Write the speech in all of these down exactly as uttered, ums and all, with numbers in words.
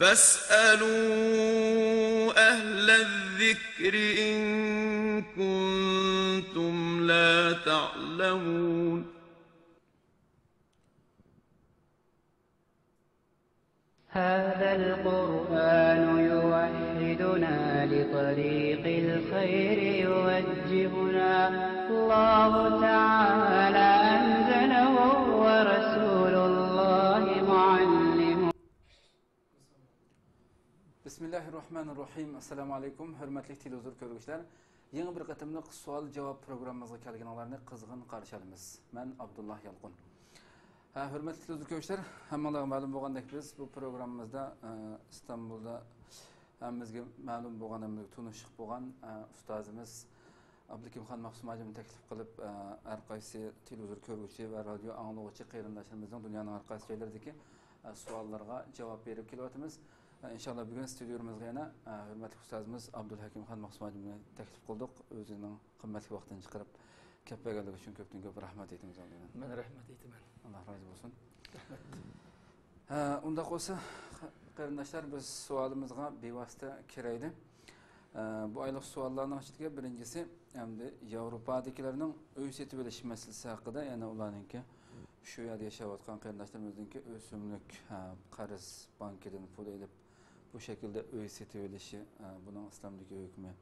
فاسألوا أهل الذكر إن كنتم لا تعلمون. هذا القرآن يوحدنا لطريق الخير يوجهنا. الله تعالى أنزله ورسول الله معلمه. بىسمىللاھىررەھمانىررەھىم. ئەسسالامۇ ئەلەيكۇم، ھۆرمەتلىك تېلېۋىزور كۆرگۈچىلەر. يېڭى بىر قېتىملىق سوئال جاۋاب پروگراممىمىزغا كەلگىنىڭلارنى قىزغىن قارشى ئالىمىز. مەن ئابدۇللا يالقۇن. ھە، ھۆرمەتلىك تېلېۋىزور كۆرگۈچىلەر، ھەممىڭلارغا مەلۇم بولغاندەك، بىز بۇ پروگراممىمىزدا، ئە، ئىستانبۇلدا ھەممىمىزگە مەلۇم بولغان، ھەممىمىزگە تونۇشلۇق بولغان، ئە، ئۇستازىمىز ئابلىكىمخان مەخسۇم ھاجىمنى تەكلىپ قىلىپ، ئە، ھەر قايسى تېلېۋىزور كۆرگۈچى ۋە رادىيو ئاڭلىغۇچى قېرىنداشلىرىمىزنىڭ دۇنيانىڭ ھەر قايسى جايلىرىدىكى، ئە، سوئاللىرىغا جاۋاب بېرىپ كېلىۋاتىمىز. ئە، ئىنشاللا بۈگۈن ستۇدىيەمىزگە يەنە، ئە، ھۆرمەتلىك ئۇستازىمىز ئابدۇلھەكىمخان مەخسۇم ھاجىمنى تەكلىپ قىلدۇق. ئۆزىنىڭ قىممەتلىك ۋاقتىنى چىقىرىپ كېلىپ بەرگەنلىكى ئۈچۈن كۆپتىن كۆپ رەھمەت ئېيتىمىز ئالدىدا. مەن رەھمەت ئېيتىمەن. ئاللا رازى بولسۇن. رەھمەت. ھە، ئۇنداق بولسا، قېرىنداشلار، بىز سوئالىمىزغا بىۋاسىتە كىرەيلى. ھە، بۇ ئايلىق سوئاللارنىڭ ئىچىدىكى بىرىنچىسى، ئەمدى ياۋروپادىكىلەرنىڭ ئۆي سېتىۋېلىش مەسىلىسى ھەققىدە، يەنە ئۇلارنىڭكى شۇ يەردە ياشاۋاتقان قېرىنداشلىرىمىزنىڭكى ئۆسۈملۈك، ھە، قەرز، بانكىدىن پۇل ئېلىپ، بۇ شەكىلدە ئۆي سېتىۋېلىشى، ھە، بۇنىڭ ئىسلامدىكى ھۆكمى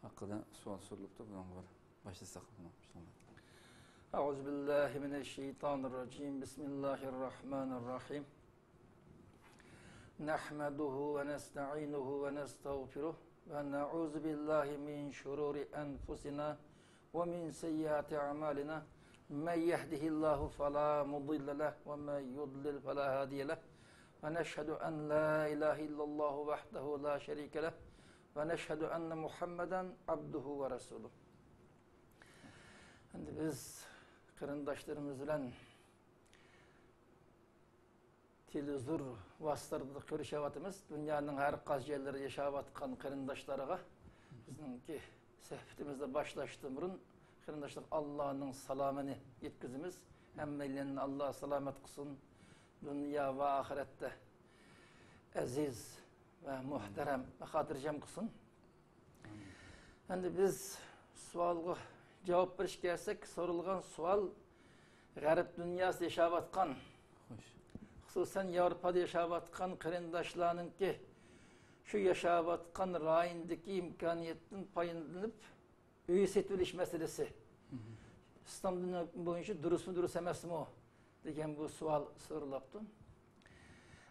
ھەققىدە سوئال سورىلىپتۇ. بۇنىڭغا بىر باشلىساق، بىسمىللا. أعوذ بالله من الشيطان الرجيم. بسم الله الرحمن الرحيم. نحمده ونستعينه ونستغفره ونعوذ بالله من شرور أنفسنا ومن سيئات أعمالنا. من يهده الله فلا مضل له ومن يضلل فلا هادي له. ونشهد أن لا إله إلا الله وحده لا شريك له. ونشهد أن محمدا عبده ورسوله. Endi biz قېرىنداشلىرىمىز بىلەن تېلېۋىزور ۋاسىتىلىرىدا كۆرۈشۈۋاتىمىز. دۇنيانىڭ ھەر قايسى جايلىرىدا ياشاۋاتقان قېرىنداشلارغا بىزنىڭكى سۆھبىتىمىزنى باشلاشتىن بۇرۇن قېرىنداشلارغا ئاللانىڭ سالامىنى يەتكۈزىمىز. ھەممەيلەننى ئاللا سالامەت قىلسۇن. دۇنيا ۋە ئاخىرەتتە ئەزىز ۋە مۇھتەرەم ۋە خاتىرجەم قىلسۇن. ئەمدى بىز سوئالغا جاۋاب بېرىشكە كەلسەك، سورالغان سوئال غەرب دۇنياسىدا ياشاۋاتقان، خوش، خۇسۇسەن ياۋروپادا ياشاۋاتقان قېرىنداشلارنىڭكى شۇ ياشاۋاتقان رايوندىكى ئىمكانىيەتتىن پايدىلىنىپ ئۆي سېتىۋېلىش مەسىلىسى. مم. ئىسلام دىنى بويىچە دۇرۇسمۇ، دۇرۇس ئەمەسمۇ دېگەن بۇ سوئال سورىلاپتۇ.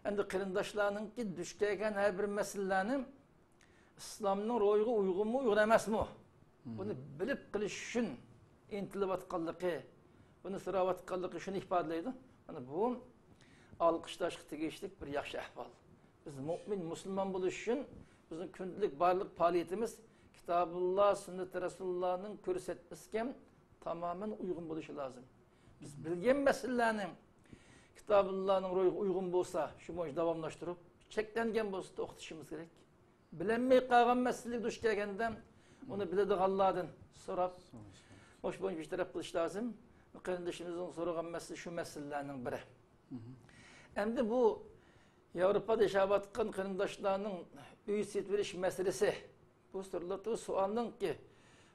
ئەمدى قېرىنداشلارنىڭكى دۇچ كەلگەن ھەر بىر مەسىلىلەرنى ئىسلامنىڭ روھىغا ئۇيغۇنمۇ، ئۇيغۇن ئەمەسمۇ؟ مم. بۇنى بىلىپ قېلىش ئۈچۈن ئىنتىلىۋاتقانلىقى، بۇنى سوراۋاتقانلىقى شۇنى ئىپادىلەيدۇ. مانا بۇ ئالقىشلاشقا تېگىشلىك بىر ياخشى ئەھۋال. بىز مۆمىن، مۇسۇلمان بولۇش ئۈچۈن بىزنىڭ كۈندىلىك بارلىق پائالىيىتىمىز كىتابۇللا، سۈننىتى رەسۇلۇللانىڭ كۆرسەتمىسىگە تامامەن ئۇيغۇن بولۇشى لازىم. بىز بىلگەن مەسىلىلەرنى كىتابۇللانىڭ روھىغا ئۇيغۇن بولسا، شۇ بويىچە داۋاملاشتۇرۇپ، چەكلەنگەن بولسا توختىتىشىمىز كېرەك. بىلەلمەي قالغان مەسىلىگە دۇچ كەلگەندە، ئۇنى بىلىدىغانلاردىن سوراپ، مۇشۇ بويىچە بىر تەرەپ قىلىش لازىم. قېرىندىشىمىزنىڭ سورىغان مەسىلىسى شۇ مەسىلىلەرنىڭ بىرى. مم. ئەمدى بۇ ياۋروپادا ياشاۋاتقان قېرىنداشلارنىڭ ئۆي سېتىۋېلىش مەسىلىسى، بۇ سورىلىدۇ. سوئالنىڭكى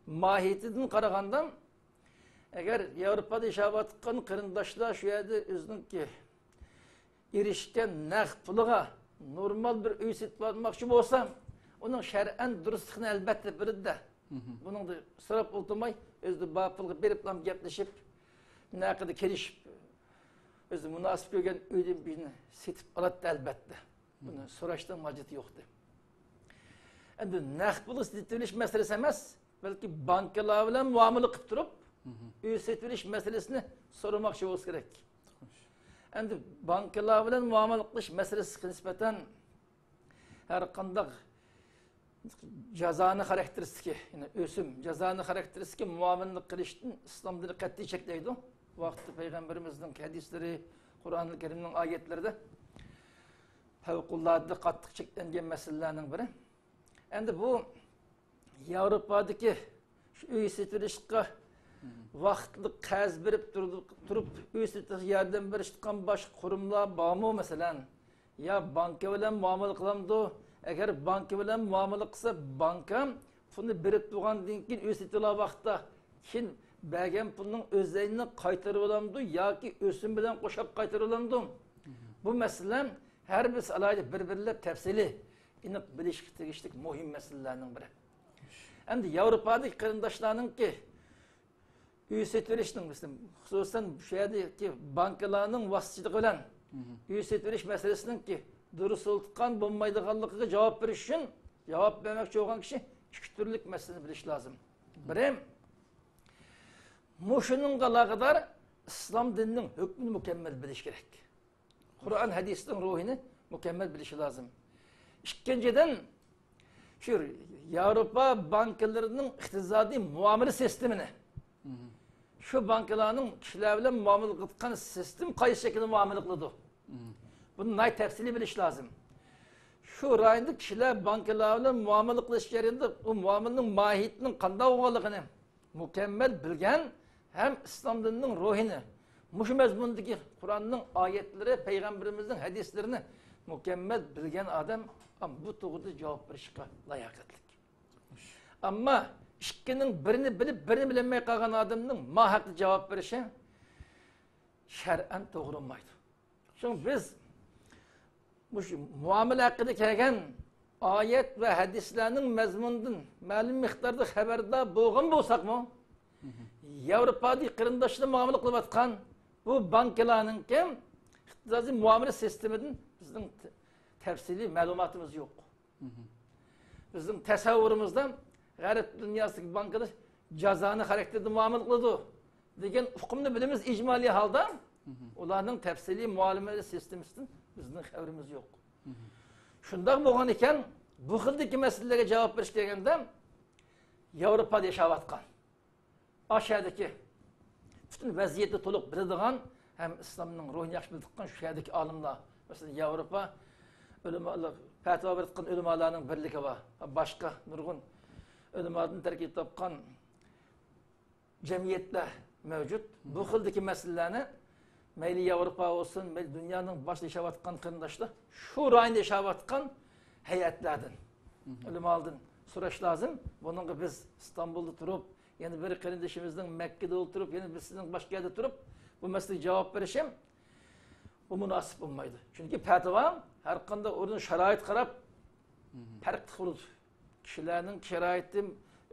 ماھىيىتىدىن قارىغاندا، ئەگەر ياۋروپادا ياشاۋاتقان قېرىنداشلار شۇ يەردە ئۆزىنىڭكى ئېرىشكەن نەق پۇلىغا نورمال بىر ئۆي سېتىپ ئالماقچى بولسا، ئۇنىڭ شەرئەن دۇرۇسلۇقىنى ئەلۋەتتە بىلىدۇ-دە. مم. بۇنىڭدا سوراپ ئولتۇرماي، ئۆزىدە بار پۇلغا بېرىپلا گەپلىشىپ، نەقىدە كېلىشىپ، ئۆزى مۇناسىپ كۆرگەن ئۆيدىن بىرنى سېتىپ ئالاتتى، ئەلۋەتتە. بۇنى سوراشنىڭ ھاجىتى يوقتى. ئەمدى نەق پۇل سېتىۋېلىش مەسىلىسى ئەمەس، بەلكى بانكىلار بىلەن مۇئامىلە قىلىپ تۇرۇپ، مم، ئۆي سېتىۋېلىش مەسىلىسىنى سورىماقچى بولسا كېرەك. خوش. ئەمدى بانكىلار بىلەن مۇئامىلە قىلىش مەسىلىسىگە نىسبەتەن ھەر قانداق جازانە خاراكتېرىستىكى، يەنى ئۆسۈم، جازانە خاراكتېرىستىكى مۇئامىلىنى قىلىشتىن ئىسلام دىنى قەتئىي چەكلەيدۇ. بۇ ھەقتە پەيغەمبىرىمىزنىڭ ھەدىسلىرى، قۇرئانى كەرىمنىڭ ئايەتلىرىدە پەۋقۇلئاددە قاتتىق چەكلەنگەن مەسىلىلەرنىڭ بىرى. ئەمدى بۇ ياۋروپادىكى شۇ ئۆي سېتىۋېلىشقا، مم، ۋاقىتلىق قەرز بېرىپ تۇرۇپ، تۇرۇپ ئۆي سېتىۋېلىشقا ياردەم بېرىشتىن باشقا قۇرۇملار بارمۇ؟ مەسىلەن، يا بانكا بىلەن مۇئامىلە قىلامدۇ؟ ئەگەر بانكا بىلەن مۇئامىلە قىلسا، بانكا پۇلنى بېرىپ تۇرغاندىن كېيىن ئۆي سېتىۋالغان ۋاقىتتا، كېيىن بەرگەن پۇلنىڭ ئۆزەينىنى قايتۇرۇۋالامدۇ ياكى ئۆسۈم بىلەن قوشاپ قايتۇرۇۋالامدۇ؟ بۇ مەسىلە ھەر بىرسى ئالاھىدە بىر-بىرلەپ تەپسىلىي ئېنىق بىلىشكە تېگىشلىك مۇھىم مەسىلىلەرنىڭ بىرى. ئەمدى ياۋروپادىكى قېرىنداشلارنىڭكى ئۆي سېتىۋېلىشنىڭ، مەسىلەن، خۇسۇسەن شۇ يەردىكى بانكىلارنىڭ ۋاسىتىچىلىقى بىلەن ئۆي سېتىۋېلىش مەسىلىسىنىڭكى دۇرۇس بولىدىغان بولمايدىغانلىقىغا جاۋاب بېرىش ئۈچۈن، جاۋاب بەرمەكچى بولغان كىشى ئىككى تۈرلۈك مەسىلىنى بىلىش لازىم. بىرى، مۇشۇنىڭغا ئالاقىدار ئىسلام دىنىنىڭ ھۆكمىنى مۇكەممەل بىلىش كېرەك. قۇرئان ھەدىسنىڭ روھىنى مۇكەممەل بىلىشى لازىم. ئىككىنچىدىن، شۇ ياۋروپا بانكىلىرىنىڭ ئىقتىسادىي مۇئامىلە سىستېمىنى، شۇ بانكىلارنىڭ كىشىلەر بىلەن مۇئامىلە قىلىدىغان سىستېما قايسى شەكىلدە مۇئامىلە قىلىدۇ؟ بۇنى ناھايىتى تەپسىلىي بىلىش لازىم. شۇ رايوندا كىشىلەر بانكىلار بىلەن مۇئامىلە قىلىش جەريانىدا ئۇ مۇئامىلىنىڭ ماھىيىتىنىڭ قانداق بولغانلىقىنى، مۇكەممەل بىلگەن ھەم ئىسلام دىنىنىڭ روھىنى، مۇشۇ مەزمۇندىكى قۇرئاننىڭ ئايەتلىرى، پەيغەمبىرىمىزنىڭ ھەدىسلىرىنى مۇكەممەل بىلگەن ئادەم بۇ توغرىدا جاۋاب بېرىشقا لاياقەتلىك. ئەمما ئىككىنىڭ بىرىنى بىلىپ، بىرىنى بىلەلمەي قالغان ئادەمنىڭ ما ھەقتە جاۋاب بېرىشى شەرئەن توغرا بولمايدۇ. شۇڭا بىز مۇشۇ مۇئامىلە ھەققىدە كەلگەن ئايەت ۋە ھەدىسلەرنىڭ مەزمۇنىدىن مەلۇم مىقداردا خەۋەردار بولغان بولساقمۇ، ياۋروپادىكى قېرىنداشلار مۇئامىلە قىلىۋاتقان بۇ بانكىلارنىڭكى ئىقتىسادىي مۇئامىلە سىستېمىدىن بىزنىڭ ت-، تەپسىلىي مەلۇماتىمىز يوق. بىزنىڭ تەسەۋۋۇرىمىزدا غەرب دۇنياسىدىكى بانكىلار جازانە خاراكتېردا مۇئامىلە قىلىدۇ دېگەن ئۇقۇمنى بىلىمىز ئىجمالىي ھالدا، ئۇلارنىڭ تەپسىلىي مۇئامىلە سىستېمىسىدىن بىزنىڭ خەۋىرىمىز يوق. شۇنداق بولغان ئىكەن، بۇ خىلدىكى مەسىلىلەرگە جاۋاب بېرىش دېگەندە، ياۋروپادا ياشاۋاتقان، ئاشۇ يەردىكى پۈتۈن ۋەزىيەتنى تولۇق بىلىدىغان ھەم ئىسلامنىڭ روھىنى ياخشى بىلىدىغان شۇ يەردىكى ئالىملار، مەسىلەن، ياۋروپا ئۆلىمالار، پەتىۋا بېرىدىغان ئۆلىمالارنىڭ بىرلىكى بار، باشقا نۇرغۇن ئۆلىمادىن تەركىب تاپقان جەمئىيەتلەر مەۋجۇت. بۇ خىلدىكى مەسىلىلەرنى مەيلى ياۋروپا بولسۇن، مەيلى دۇنيانىڭ باشقا ياشاۋاتقان قېرىنداشلار، شۇ رايوندا ياشاۋاتقان ھەيئەتلەردىن، ئۆلىمالىدىن سوراش لازىم. بۇنىڭغا بىز ئىستانبۇلدا تۇرۇپ، يەنە بىر قېرىندىشىمىزنىڭ مەككىدە ئولتۇرۇپ، يەنە بىرسىنىڭ باشقا يەردە تۇرۇپ، بۇ مەسىلىگە جاۋاب بېرىشىم بۇ مۇناسىپ بولمايدۇ. چۈنكى پەتىۋا ھەر قانداق ئورۇن، شارائىتقا قاراپ پەرقلىق بولىدۇ. كىشىلەرنىڭ شارائىتى،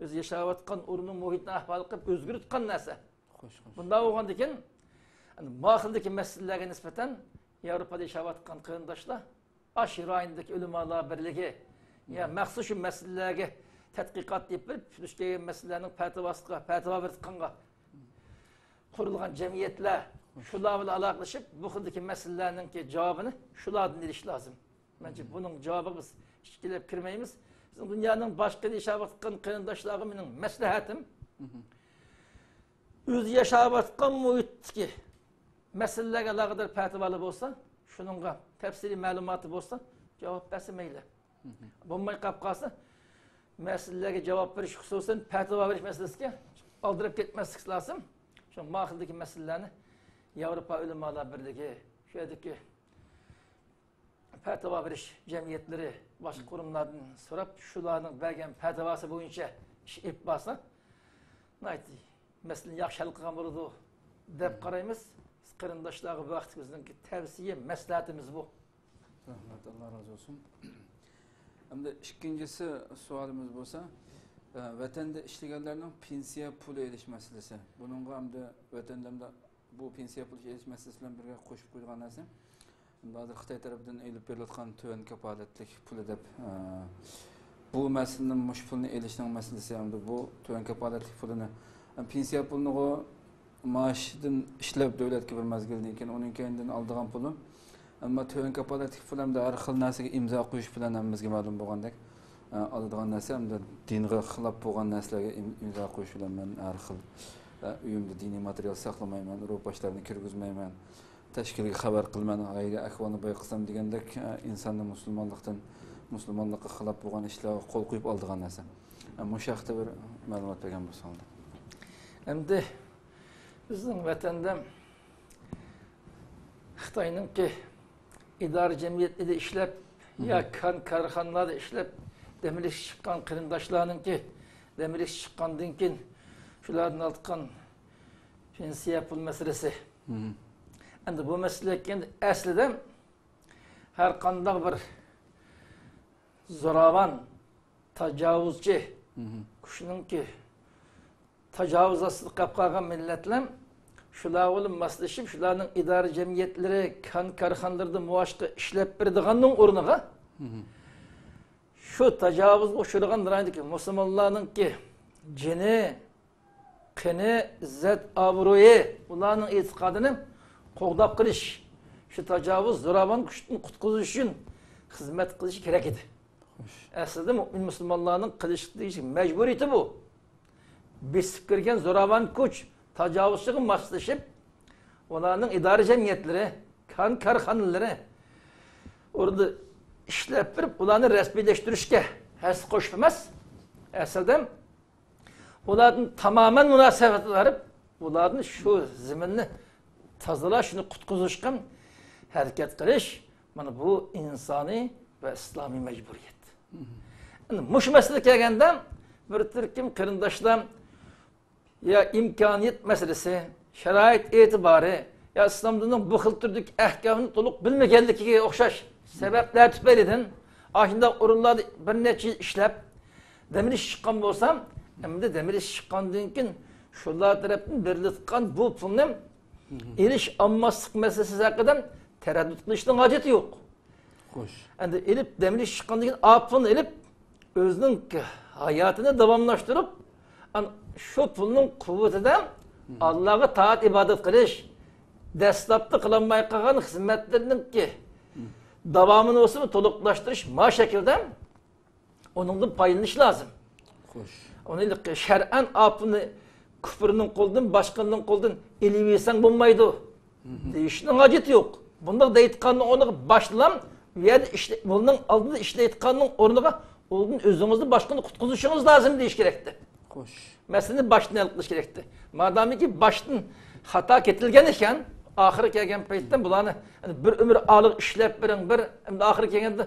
ئۆزى ياشاۋاتقان ئورنىنىڭ مۇھىتىنىڭ ئەھۋالى قىلىپ ئۆزگىرىدىغان نەرسە. خوش، خوش. بۇنداق بولغاندىكىن، ما خىلدىكى مەسىلىلەرگە نىسبەتەن ياۋروپادا ياشاۋاتقان قېرىنداشلار ئاشۇ رايوندىكى ئۆلىمالار بىرلىكى، يا مەخسۇس شۇ مەسىلىلەرگە تەتقىقات ئېلىپ بېرىپ، دۇچ كەلگەن مەسىلىلەرنىڭ پەتىۋاسىغا، پەتىۋا بېرىدىغانغا قۇرۇلغان جەمئىيەتلەر، شۇلار بىلەن ئالاقىلىشىپ، بۇ خىلدىكى مەسىلىلەرنىڭكى جاۋابىنى شۇلاردىن ئېلىش لازىم. مەنچە بۇنىڭ جاۋابىغا بىز ئىچكىرىلەپ كىرمەيمىز. بىزنىڭ دۇنيانىڭ باشقا ياشاۋاتقان قېرىنداشلارغا مېنىڭ مەسلىھەتىم، ئۆزى ياشاۋاتقان مۇھىتتىكى مەسىلىلەرگە ئالاقىدار پەتىۋالار بولسا، شۇنىڭغا تەپسىلىي مەلۇماتى بولسا، جاۋاب بەرسە مەيلى. بولماي قاپ قالسا، مەسىلىلەرگە جاۋاب بېرىش، خۇسۇسەن پەتىۋا بېرىش مەسىلىسىگە ئالدىراپ كەتمەسلىك لازىم. شۇ ما خىلدىكى مەسىلىلەرنى ياۋروپا ئۆلىمالار بىرلىكى، شۇ يەردىكى پەتىۋا بېرىش جەمئىيەتلىرى، باشقا قۇرۇملاردىن سوراپ، شۇلارنىڭ بەرگەن پەتىۋاسى بويىچە ئىش ئېلىپ بارسا، ناھايىتى مەسىلىنى ياخشى ھەل قىلغان بولىدۇ دەپ قارايمىز. بىز قېرىنداشلارغا بۇ ھەقتە بىزنىڭكى تەۋسىيە، مەسلىھەتىمىز بۇ. رەھمەت، ئاللا رازى بولسۇن. ئەمدى ئىككىنچىسى سوئالىمىز بولسا، ئە، ۋەتەندە ئىشلىگەنلەرنىڭ پېنسىيە پۇلى ئېلىش مەسىلىسى. بۇنىڭغا ئەمدى ۋەتەندە ئەمدى بۇ پېنسىيە پۇلى ئېلىش مەسىلىسى بىلەن بىرگە قوشۇپ قويىدىغان نەرسە، ئەمدى ھازىر خىتاي تەرىپىدىن ئېلىپ بېرىلىۋاتقان تۆۋەن كاپالەتلىك پۇلى دەپ، ئە، بۇ مەسىلىنىڭ، مۇشۇ پۇلنى ئېلىشنىڭ مەسىلىسى، ئەمدى بۇ تۆۋەن كاپالەتلىك پۇلىنى، ئە، پېنسىيە پۇلىنىغۇ مائاشىدىن ئىشلەپ دۆلەتكە بىر مەزگىلدىن كېيىن، ئۇنىڭ كەينىدىن ئالىدىغان پۇلى. ئەمما تۆۋەن كاپالەتلىك پۇل ئەمدى ھەر خىل نەرسىگە ئىمزا قويۇش بىلەن ھەممىمىزگە مەلۇم بولغاندەك، ئە، ئالىدىغان نەرسە ئەمدى دىنغا خىلاپ بولغان نەرسىلەرگە ئىم-، ئىمزا قويۇش بىلەن مەن ھەر خىل، ئە، ئۆيۈمدە دىنىي ماتېرىيال ساقلىمايمەن، روپاشلارنى كىرگۈزمەيمەن، تەشكىلگە خەۋەر قىلىمەن، غەيرىي ئەھۋالنى بايقىسام دېگەندەك، ئە، ئىنساننى مۇسۇلمانلىقتىن، مۇسۇلمانلىققا خىلاپ بولغان ئىشلارغا قول قويۇپ ئالىدىغان نەرسە. ئە، مۇشۇ ھەقتە بىر مەلۇمات بەرگەن بولساڭلار. ئەمدى بىزنىڭ ۋەتەندە خىتاينىڭكى ئىدارە جەمئىيەتلىرىدە ئىشلەپ، يا كان كارخانىلاردا ئىشلەپ، دەم ئېلىشقا چىققان قېرىنداشلارنىڭكى، دەم ئېلىشقا چىققاندىن كېيىن شۇلاردىن ئالىدىغان پېنسىيە پۇل مەسىلىسى. ئەمدى بۇ مەسىلىگە كەلگەندە، ئەسلىدە ھەر قانداق بىر زوراۋان، تاجاۋۇزچى كۈچنىڭكى تاجاۋۇز ئاستىدا قېلىپ قالغان مىللەتلەر شۇلار بىلەن ماسلىشىپ، شۇلارنىڭ ئىدارە جەمئىيەتلىرى، كان كارخانىلىرىدا مۇۋاپىق ئىشلەپ بېرىدىغاننىڭ ئورنىغا، شۇ تاجاۋۇزغا ئۇچرىغان رايوندىكى مۇسۇلمانلارنىڭكى جېنى، قېنى، ئىززەت، ئابرۇيى، ئۇلارنىڭ ئېتىقادىنى قوغداپ قېلىش، شۇ تاجاۋۇز، زوراۋان كۈچتىن قۇتقۇزۇش ئۈچۈن خىزمەت قىلىشى كېرەك ئىدى. ئەسلىدە مۆمىن مۇسۇلمانلارنىڭ قىلىشقا تېگىشلىك مەجبۇرىيىتى بۇ. بېسىپ كىرگەن زوراۋان كۈچ تاجاۋۇزچىغا ماسلىشىپ، ئۇلارنىڭ ئىدارە جەمئىيەتلىرى، كان كارخانىلىرى ئورنىدا ئىشلەپ بېرىپ، ئۇلارنى رەسمىيلەشتۈرۈشكە ھەسسە قوشۇپ ئەمەس، ئەسلىدە ئۇلاردىن تامامەن مۇناسىۋەت ئايرىپ، ئۇلاردىن شۇ زېمىننى تازىلاش، شۇنى قۇتقۇزۇشقا ھەرىكەت قىلىش، مانا بۇ ئىنسانىي ۋە ئىسلامىي مەجبۇرىيەت. ئەمدى مۇشۇ مەسىلىگە كەلگەندە، بىر تۈركۈم قېرىنداشلار يا ئىمكانىيەت مەسىلىسى، شارائىت ئېتىبارى، يا ئىسلام دىنىنىڭ بۇ خىل تۈردىكى ئەھكامىنى تولۇق بىلمىگەنلىكىگە ئوخشاش سەۋەبلەر تۈپەيلىدىن، ئاشۇنداق ئورۇنلاردا بىر نەچچە يىل ئىشلەپ، دەم ئېلىش چىققان بولسام، ئەمدى دەم ئېلىش چىققاندىن كېيىن شۇلار تەرەپتىن بېرىلىدىغان بۇ پۇلنى ئېلىش ئالماسلىق مەسىلىسى ھەققىدە تەرەددۇت قىلىشنىڭ ھاجىتى يوق. خوش. ئەمدى ئېلىپ، دەم ئېلىش چىققاندىن كېيىن ئاپىنى ئېلىپ، ئۆزىنىڭ ھاياتىنى داۋاملاشتۇرۇپ، ئان-، شۇ پۇلنىڭ قۇۋۋىتىدە ئاللاغا تائەت ئىبادەت قىلىش، دەسلەپتە قىلالماي قالغان خىزمەتلىرىنىڭكى داۋامىنى بولسىمۇ تولۇقلاشتۇرۇش، ما شەكىلدە ئۇنىڭدىن پايدىلىنىش لازىم. خوش. ئۇنى شەرئەن ئاپىنى كۇفرنىڭ قولىدىن، باشقىنىڭ قولىدىن ئېلىۋەرسەڭ بولمايدۇ دېيىشنىڭ ھاجىتى يوق. بۇنداق دەيدىغاننىڭ ئورنىغا باشتىلا، بۇ يەردە ئىشلە-، بۇنىڭ ئالدىدا ئىشلەيدىغاننىڭ ئورنىغا ئالدىن ئۆزىڭىزنى باشقىنى قۇتقۇزۇشىڭىز لازىم دېيىش كېرەكتى. خوش. مەسىلىنى باشتىن ھەل قىلىش كېرەكتى. مادامىكى باشتىن خاتا كېتىلگەن ئىكەن، ئاخىرى كەلگەن پەيتتە بۇلارنى، يەنى بىر ئۆمۈر ئالىغا ئىشلەپ بېرىڭ، بىر، ئەمدى ئاخىرى كەلگەندە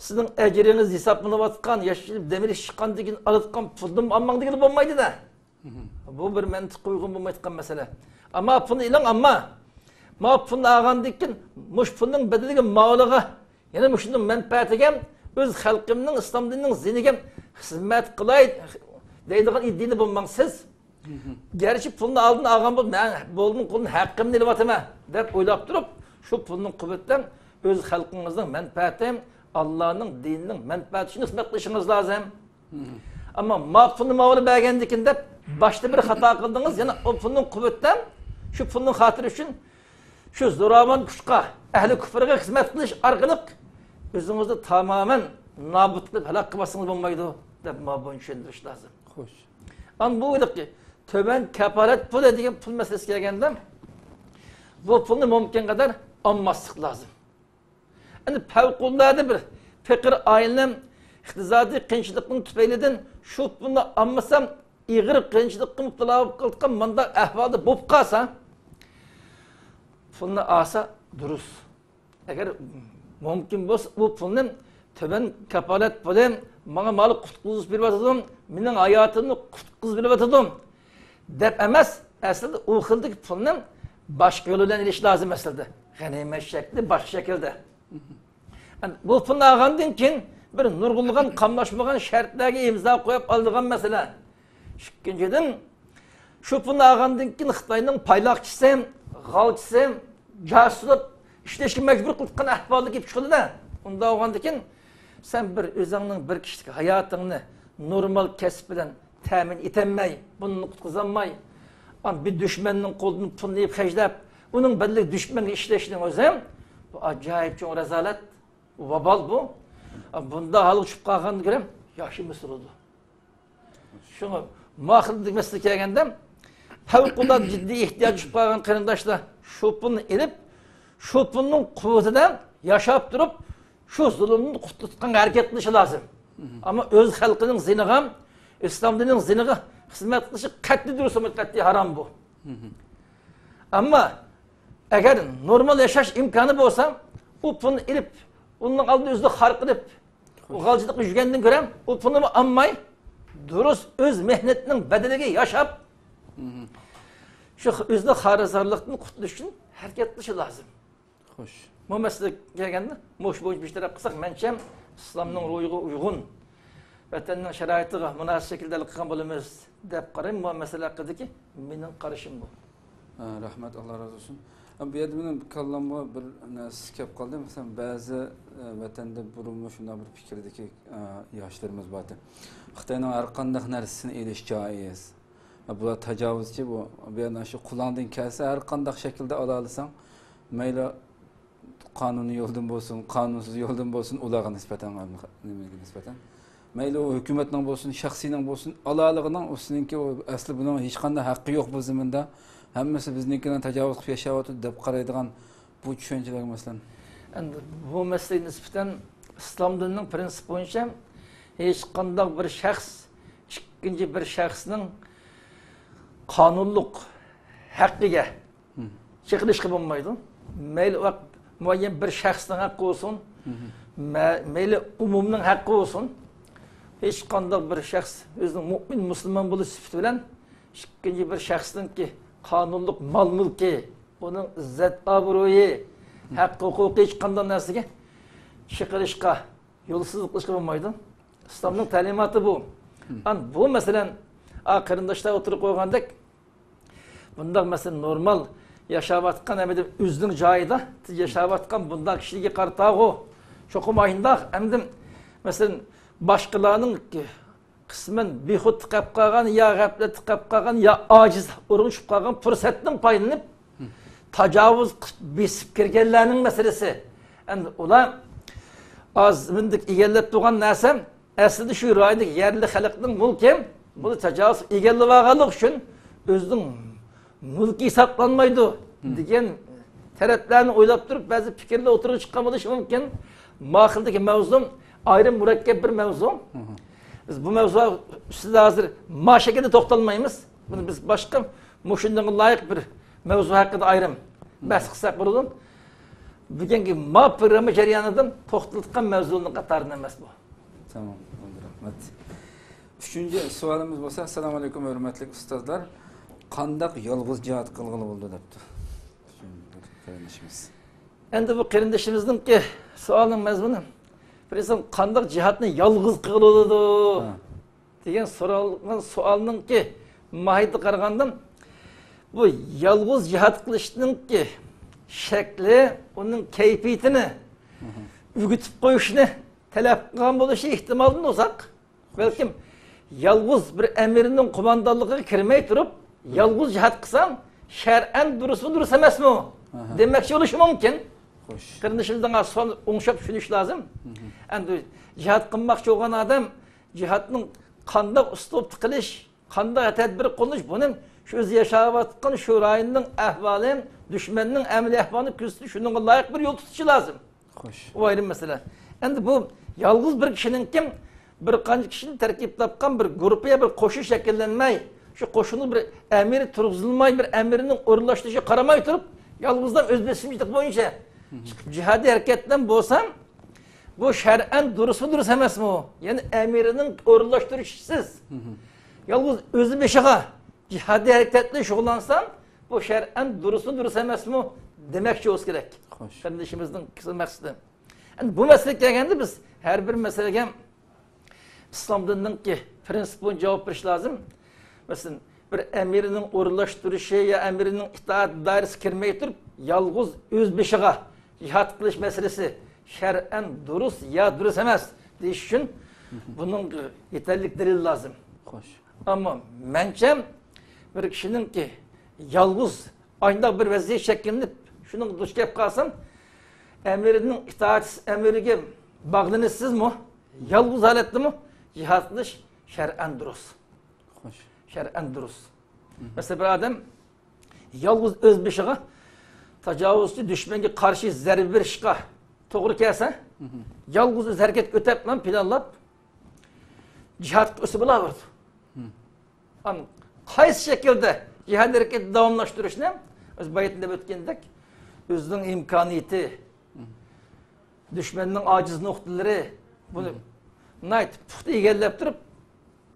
سىزنىڭ ئەجرىڭىز ھېسابلىنىۋاتقان، ياكى دەم ئېلىش چىققاندىن كېيىن ئالىدىغان پۇلدىن ئالماڭ دېگىلى بولمايدۇ-دە. بۇ بىر مەنتىققە ئۇيغۇن بولمايدىغان مەسىلە. ئەمما پۇلنى ئېلىڭ، ئەمما ما پۇلنى ئالغاندىن كېيىن مۇشۇ پۇلنىڭ بەدىلىگە مالىغا، يەنە مۇشۇنىڭ مەنپەئەتىگە، ئۆز خەلقىمنىڭ، ئىسلام دىنىنىڭ زىيىنىگە خىزمەت قىلاي دەيدىغان ئىدىيىدە بولماڭ سىز. گەرچە پۇلنى ئالدىن ئالغان بولۇپ، مەن بولدىم قۇلدىن ھەققىمنى ئېلىۋاتىمەن دەپ ئويلاپ تۇرۇپ، شۇ پۇلنىڭ قۇۋۋىتىدە ئۆز خەلقىڭىزنىڭ مەنپەئەتى، ئاللانىڭ دىنىنىڭ مەنپەئەتى ئۈچۈن خىزمەت قىلىشىڭىز لازىم. ئەمما ما پۇلنى ماۋۇلا بەرگەندىكىن دەپ باشتا بىر خاتا قىلدىڭىز، يەنە ئۇ پۇلنىڭ قۇۋۋىتىدە شۇ پۇلنىڭ خاتىرى ئۈچۈن شۇ زوراۋان كۈچقا، ئەھلى كۇفرغا خىزمەت قىلىش ئارقىلىق ئۆزىڭىزنى تامامەن نابۇت قىلىپ ھالاك قىلماسىڭىز بولمايدۇ دەپ ما بۇنى چۈشەندۈرۈش لازىم. خوش. ئان بۇ ھېلىقى تۆۋەن كاپالەت پۇلى دېگەن پۇل مەسىلىسىگە كەلگەندە، بۇ پۇلنى مۇمكىن قەدەر ئالماسلىق لازىم. ئەمدى پەۋقۇلئاددە بىر پېقىر ئائىلە ئىقتىسادىي قىيىنچىلىقنىڭ تۈپەيلىدىن شۇ پۇلنى ئالمىسام، ئېغىر قىيىنچىلىققا مۇپتىلا بولۇپ قالىدىغان مانداق ئەھۋالدا بولۇپ قالسا، پۇلنى ئالسا دۇرۇس. ئەگەر مۇمكىن بولسا، ئۇ پۇلنى تۆۋەن كاپالەت پۇلى ماڭا مانا قۇتقۇزۇش بېرىۋاتىدۇ، مېنىڭ ھاياتىمنى قۇتقۇزۇپ بېرىۋاتىدۇ دەپ ئەمەس، ئەسلىدە ئۇ خىلدىكى پۇلنى باشقا يول بىلەن ئېلىش لازىم ئەسلىدە. غەنىيمەت شەكلى، باشقا شەكىلدە. بۇ پۇلنى ئالغاندىن كېيىن بىر نۇرغۇنلىغان قاملاشمىغان شەرتلەرگە ئىمزا قويۇپ ئالىدىغان مەسىلە. ئىككىنچىدىن، شۇ پۇلنى ئالغاندىن كېيىن خىتاينىڭ پايلاقچىسى، غالچىسى، جاسۇس بولۇپ ئىشلەشكە مەجبۇر قىلىدىغان ئەھۋالغا كېلىپ چىقىدۇ-دە. ئۇنداق بولغاندىن كېيىن سەن بىر ئۆزۈڭنىڭ بىر كىشىلىك ھاياتىڭنى نورمال كەسىپ بىلەن تەمىن ئېتەلمەي، بۇنى قۇتقۇزالماي، بىر دۈشمەننىڭ قولىدىن پۇلنى ئېلىپ خەجلەپ، ئۇنىڭ بەدىلىگە دۈشمەنگە ئىشلەشنىڭ ئۆزى بۇ ئاجايىپ چوڭ رازالەت، ۋابال بۇ. بۇنداق ھالغا چۈشۈپ قالغاندىن كۆرە ياخشى ئەمەس بولىدۇ. شۇڭا ماخىل دېمەسلىك كەلگەندە، پەۋقۇلئاددە جىددىي ئېھتىياج چۈشۈپ قالغان قېرىنداشلار شۇ پۇلنى ئېلىپ، شۇ پۇلنىڭ قۇۋۋىتىدە ياشاپ تۇرۇپ، شۇ زۇلۇمدىن قۇتۇلۇشقا ھەرىكەت قىلىشى لازىم. ئەمما ئۆز خەلقىنىڭ زىيىنىغا، ئىسلام دىنىنىڭ زىيىنىغا خىزمەت قىلىشى قەتئىي دۇرۇس، قەتئىي ھارام بۇ. ئەمما ئەگەر نورمال ياشاش ئىمكانى بولسا، ئۇ پۇلنى ئېلىپ، ئۇنىڭ ئالدىدا ئۆزىنى خار قىلىپ، ئۇ غالجىلىققا يۈرگەندىن كۆرە، ئۇ پۇلنىمۇ ئالماي، دۇرۇس ئۆز مېھنىتىنىڭ بەدىلىگە ياشاپ، شۇ ئۆزىنى خارىزارلىقتىن قۇتۇلۇش ئۈچۈن ھەرىكەت قىلىشى لازىم. خوش. بۇ مەسىلىگە كەلگەندە، مۇشۇ بويىچە بىر تەرەپ قىلساق، مەنچەم ئىسلامنىڭ روھىغا ئۇيغۇن، ۋەتەننىڭ شارائىتىغا مۇناسىپ شەكىلدە ھەل قىلغان بولىمىز دەپ قارايمەن. بۇ مەسىلە ھەققىدىكى مېنىڭ قارىشىم بۇ. ھە، رەھمەت، ئاللا رازى بولسۇن. بۇ يەردە مېنىڭ كاللامغا بىر نەرسە كەپ قالدى. مەسىلەن، بەزى، ئە، ۋەتەندە بۇرۇنمۇ شۇنداق بىر پىكىردىكى، ئە، ياشلىرىمىز بار ئىدى. خىتاينىڭ ھەر قانداق نەرسىسىنى ئېلىش جائىز. بۇلار تاجاۋۇزچى، بۇ، بۇ يەردە شۇ قولۇڭدىن كەلسە ھەر قانداق شەكىلدە ئالالىساڭ، مەيلى قانۇنىي يولدىن بولسۇن، قانۇنسىز يولدىن بولسۇن، ئۇلارغا نىسبەتەن، نېمىگە نىسبەتەن. مەيلى ئۇ ھۆكۈمەتنىڭ بولسۇن، شەخسىينىڭ بولسۇن، ئالالىغىنىڭ ئۇ سېنىڭكى، ئۇ ئەسلى بۇنىڭ ھېچقانداق ھەققى يوق بۇ زېمىندا. ھەممىسى بىزنىڭكىدىن تاجاۋۇز قىلىپ ياشاۋاتىدۇ دەپ قارايدىغان بۇ چۈشەنچىلەرگە مەسىلەن. ئەمدى بۇ مەسىلىگە نىسبەتەن ئىسلام دىنىنىڭ پرىنسىپى بويىچە ھېچقانداق بىر شەخس ئىككىنچى بىر شەخسنىڭ قانۇنلۇق ھەققىگە چېقىلىشقا بولمايدۇ. مەيلى ئۇ ھەق مۇئەييەن بىر شەخسنىڭ ھەققى بولسۇن، مە-، مەيلى ئومۇمنىڭ ھەققى بولسۇن، ھېچقانداق بىر شەخس ئۆزىنىڭ مۇئمىن مۇسۇلمان بولۇش سۈپىتى بىلەن ئىككىنچى بىر شەخسنىڭكى قانۇنلۇق مال مۈلكى، ئۇنىڭ ئىززەت ئابرۇيى، ھەق ھوقۇقى، ھېچقانداق نەرسىگە چېقىلىشقا، يولسىزلىق قىلىشقا بولمايدۇ. ئىسلامنىڭ تەلىماتى بۇ. ئان بۇ مەسىلەن، ئا، قېرىنداشلار ئوتتۇرىغا قويغاندەك، بۇنداق مەسىلەن نورمال ياشاۋاتقان، ھەمدە ئۆزىنىڭ جايىدا ياشاۋاتقان بۇنداق كىشىلەرگە قارىتاغۇ چوقۇم ئاينداق، ھەمدە مەسىلەن باشقىلارنىڭ قىسمەن بىخۇد قېلىپ قالغان يا غەپلەتتە قېلىپ قالغان يا ئاجىز ئورۇن چۈشۈپ قالغان پۇرسەتتىن پايدىلىنىپ، تاجاۋۇز قىلىپ بېسىپ كىرگەنلەرنىڭ مەسىلىسى. ئەمدى ئۇلار ئاز مۇنداق ئىگىلەپ تۇرغان نەرسە ئەسلىدە شۇ رايوندىكى يەرلىك خەلقنىڭ مۈلكى، بۇنى تاجاۋۇز ئىگىلىۋالغانلىقى ئۈچۈن ئۆزىنىڭ مۈلكى ھېسابلانمايدۇ دېگەن تەرەپلەرنى ئويلاپ تۇرۇپ بەزى پىكىرلەر ئوتتۇرىغا چىققان بولۇشى مۇمكىن. ما خىلدىكى مەۋزۇ ئايرىم مۇرەككەپ بىر مەۋزۇ. بىز بۇ مەۋزۇ ئۈستىدە ھازىر ما شەكىلدە توختالمايمىز. بۇنى بىز باشقا مۇشۇنىڭغا لايىق بىر مەۋزۇ ھەققىدە ئايرىم بەھس قىلساق بولىدۇ. بۈگۈنكى ما پروگرامما جەريانىدا توختىلىدىغان مەۋزۇنىڭ قاتارىدا ئەمەس بۇ. تامام، رەھمەت. ئۈچىنچى سوئالىمىز بولسا، ئەسسالامۇ ئەلەيكۇم، ھۆرمەتلىك ئۇستازلار. قانداق يالغۇز جىھاد قىلغىلى بولىدۇ دەپتۇ. ئۈچىنچى بىر قېرىندىشىمىز. ئەمدى بۇ قېرىندىشىمىزنىڭكى سوئالنىڭ مەزمۇنى، بىر ئىنسان قانداق جىھادنى يالغۇز قىلغىلى بولىدۇ دېگەن سورالغان سوئالنىڭكى ماھىيىتىگە قارىغاندا، بۇ يالغۇز جىھاد قىلىشنىڭكى شەكلى، ئۇنىڭ كەيپىيىتىنى ئۆگىتىپ قويۇشنى تەلەپ قىلغان بولۇشى ئېھتىمالدىن ئۇزاق. بەلكىم يالغۇز بىر ئەمىرنىڭ قوماندانلىقىغا كىرمەي تۇرۇپ، يالغۇز جىھاد قىلساڭ، شەرئەن دۇرۇسمۇ، دۇرۇس ئەمەسمۇ؟ ئاھا. دېمەكچى بولۇشى مۇمكىن. خوش. قېرىندىشىمىزنىڭ سوئالىنى ئوڭشاپ چۈشىنىش لازىم. مم. ئەمدى جىھاد قىلماقچى بولغان ئادەم جىھادنىڭ قانداق ئۇسلۇبتا قىلىش، قانداق تەدبىر قوللىنىش، بۇنى شۇ ئۆزى ياشاۋاتقان شۇ رايوننىڭ ئەھۋالى، دۈشمەننىڭ ئەمەلىي ئەھۋالىنى كۆزىتىش، شۇنىڭغا لايىق بىر يول تۇتۇشى لازىم. خوش. ئۇ ئايرىم مەسىلە. ئەمدى بۇ يالغۇز بىر كىشىنىڭكى، بىر قانچە كىشىدىن تەركىب تاپقان بىر گۇرۇپپا يا بىر قوشۇن شەكىللەنمەي، شۇ قوشۇنغا بىر ئەمىر تۇرغۇزۇلماي، بىر ئەمىرنىڭ ئورۇنلاشتۇرۇشىغا قارىماي تۇرۇپ، يالغۇزلا ئۆز بېسىمچىلىق بويىچە چىقىپ جىھادىي ھەرىكەتلەن بولسا، بۇ شەرئەن دۇرۇسمۇ، دۇرۇس ئەمەسمۇ؟ يەنى ئەمىرنىڭ ئورۇنلاشتۇرۇشىسىز، يالغۇز ئۆزى بېشىغا جىھادىي ھەرىكەت بىلەن شۇغۇللانسا، بۇ شەرئەن دۇرۇسمۇ، دۇرۇس ئەمەسمۇ دېمەكچى بولسا كېرەك. خوش. قېرىندىشىمىزنىڭ مەقسىتى. ئەمدى بۇ مەسىلىگە كەلگەندە، بىز ھەر بىر مەسىلىگە ئىسلام دىنىنىڭكى پرىنسىپ بويىچە جاۋاب بېرىش لازىم. مەسىلەن، بىر ئەمىرنىڭ ئورۇنلاشتۇرۇشى يا ئەمىرنىڭ ئىتائەت دائىرىسىگە كىرمەي تۇرۇپ، يالغۇز ئۆز بېشىغا جىھاد قىلىش مەسىلىسى شەرئەن دۇرۇس يا دۇرۇس ئەمەس دېيىش ئۈچۈن بۇنىڭ يېتەرلىك دەلىل لازىم. خوش. ئەمما مەنچە بىر كىشىنىڭكى يالغۇز ئاينداق بىر ۋەزىيەت شەكىللىنىپ، شۇنىڭغا دۇچ كەپ قالسام، ئەمىرنىڭ ئىتائەت ئەمرىگە باغلىنىشسىزمۇ، يالغۇز ھالەتتىمۇ جىھاد قىلىش شەرئەن دۇرۇس. خوش. شەرئەن دۇرۇس. مەسىلەن، بىر ئادەم يالغۇز ئۆز بېشىغا تاجاۋۇزچى دۈشمەنگە قارشى زەربە بېرىشقا توغرا كەلسە، يالغۇز ئۆزى ھەرىكەت ئۆتەپلا پىلانلاپ، جىھادقا ئۆتسە بولاۋېرىدۇ. ئان قايسى شەكىلدە جىھاد ھەرىكىتىنى داۋاملاشتۇرۇشنى، ئۆز بايىتىن دەپ ئۆتكەندەك، ئۆزىنىڭ ئىمكانىيىتى، دۈشمەننىڭ ئاجىز نۇقتىلىرى، بۇنى ناھايىتى پۇختا ئىگىلەپ تۇرۇپ،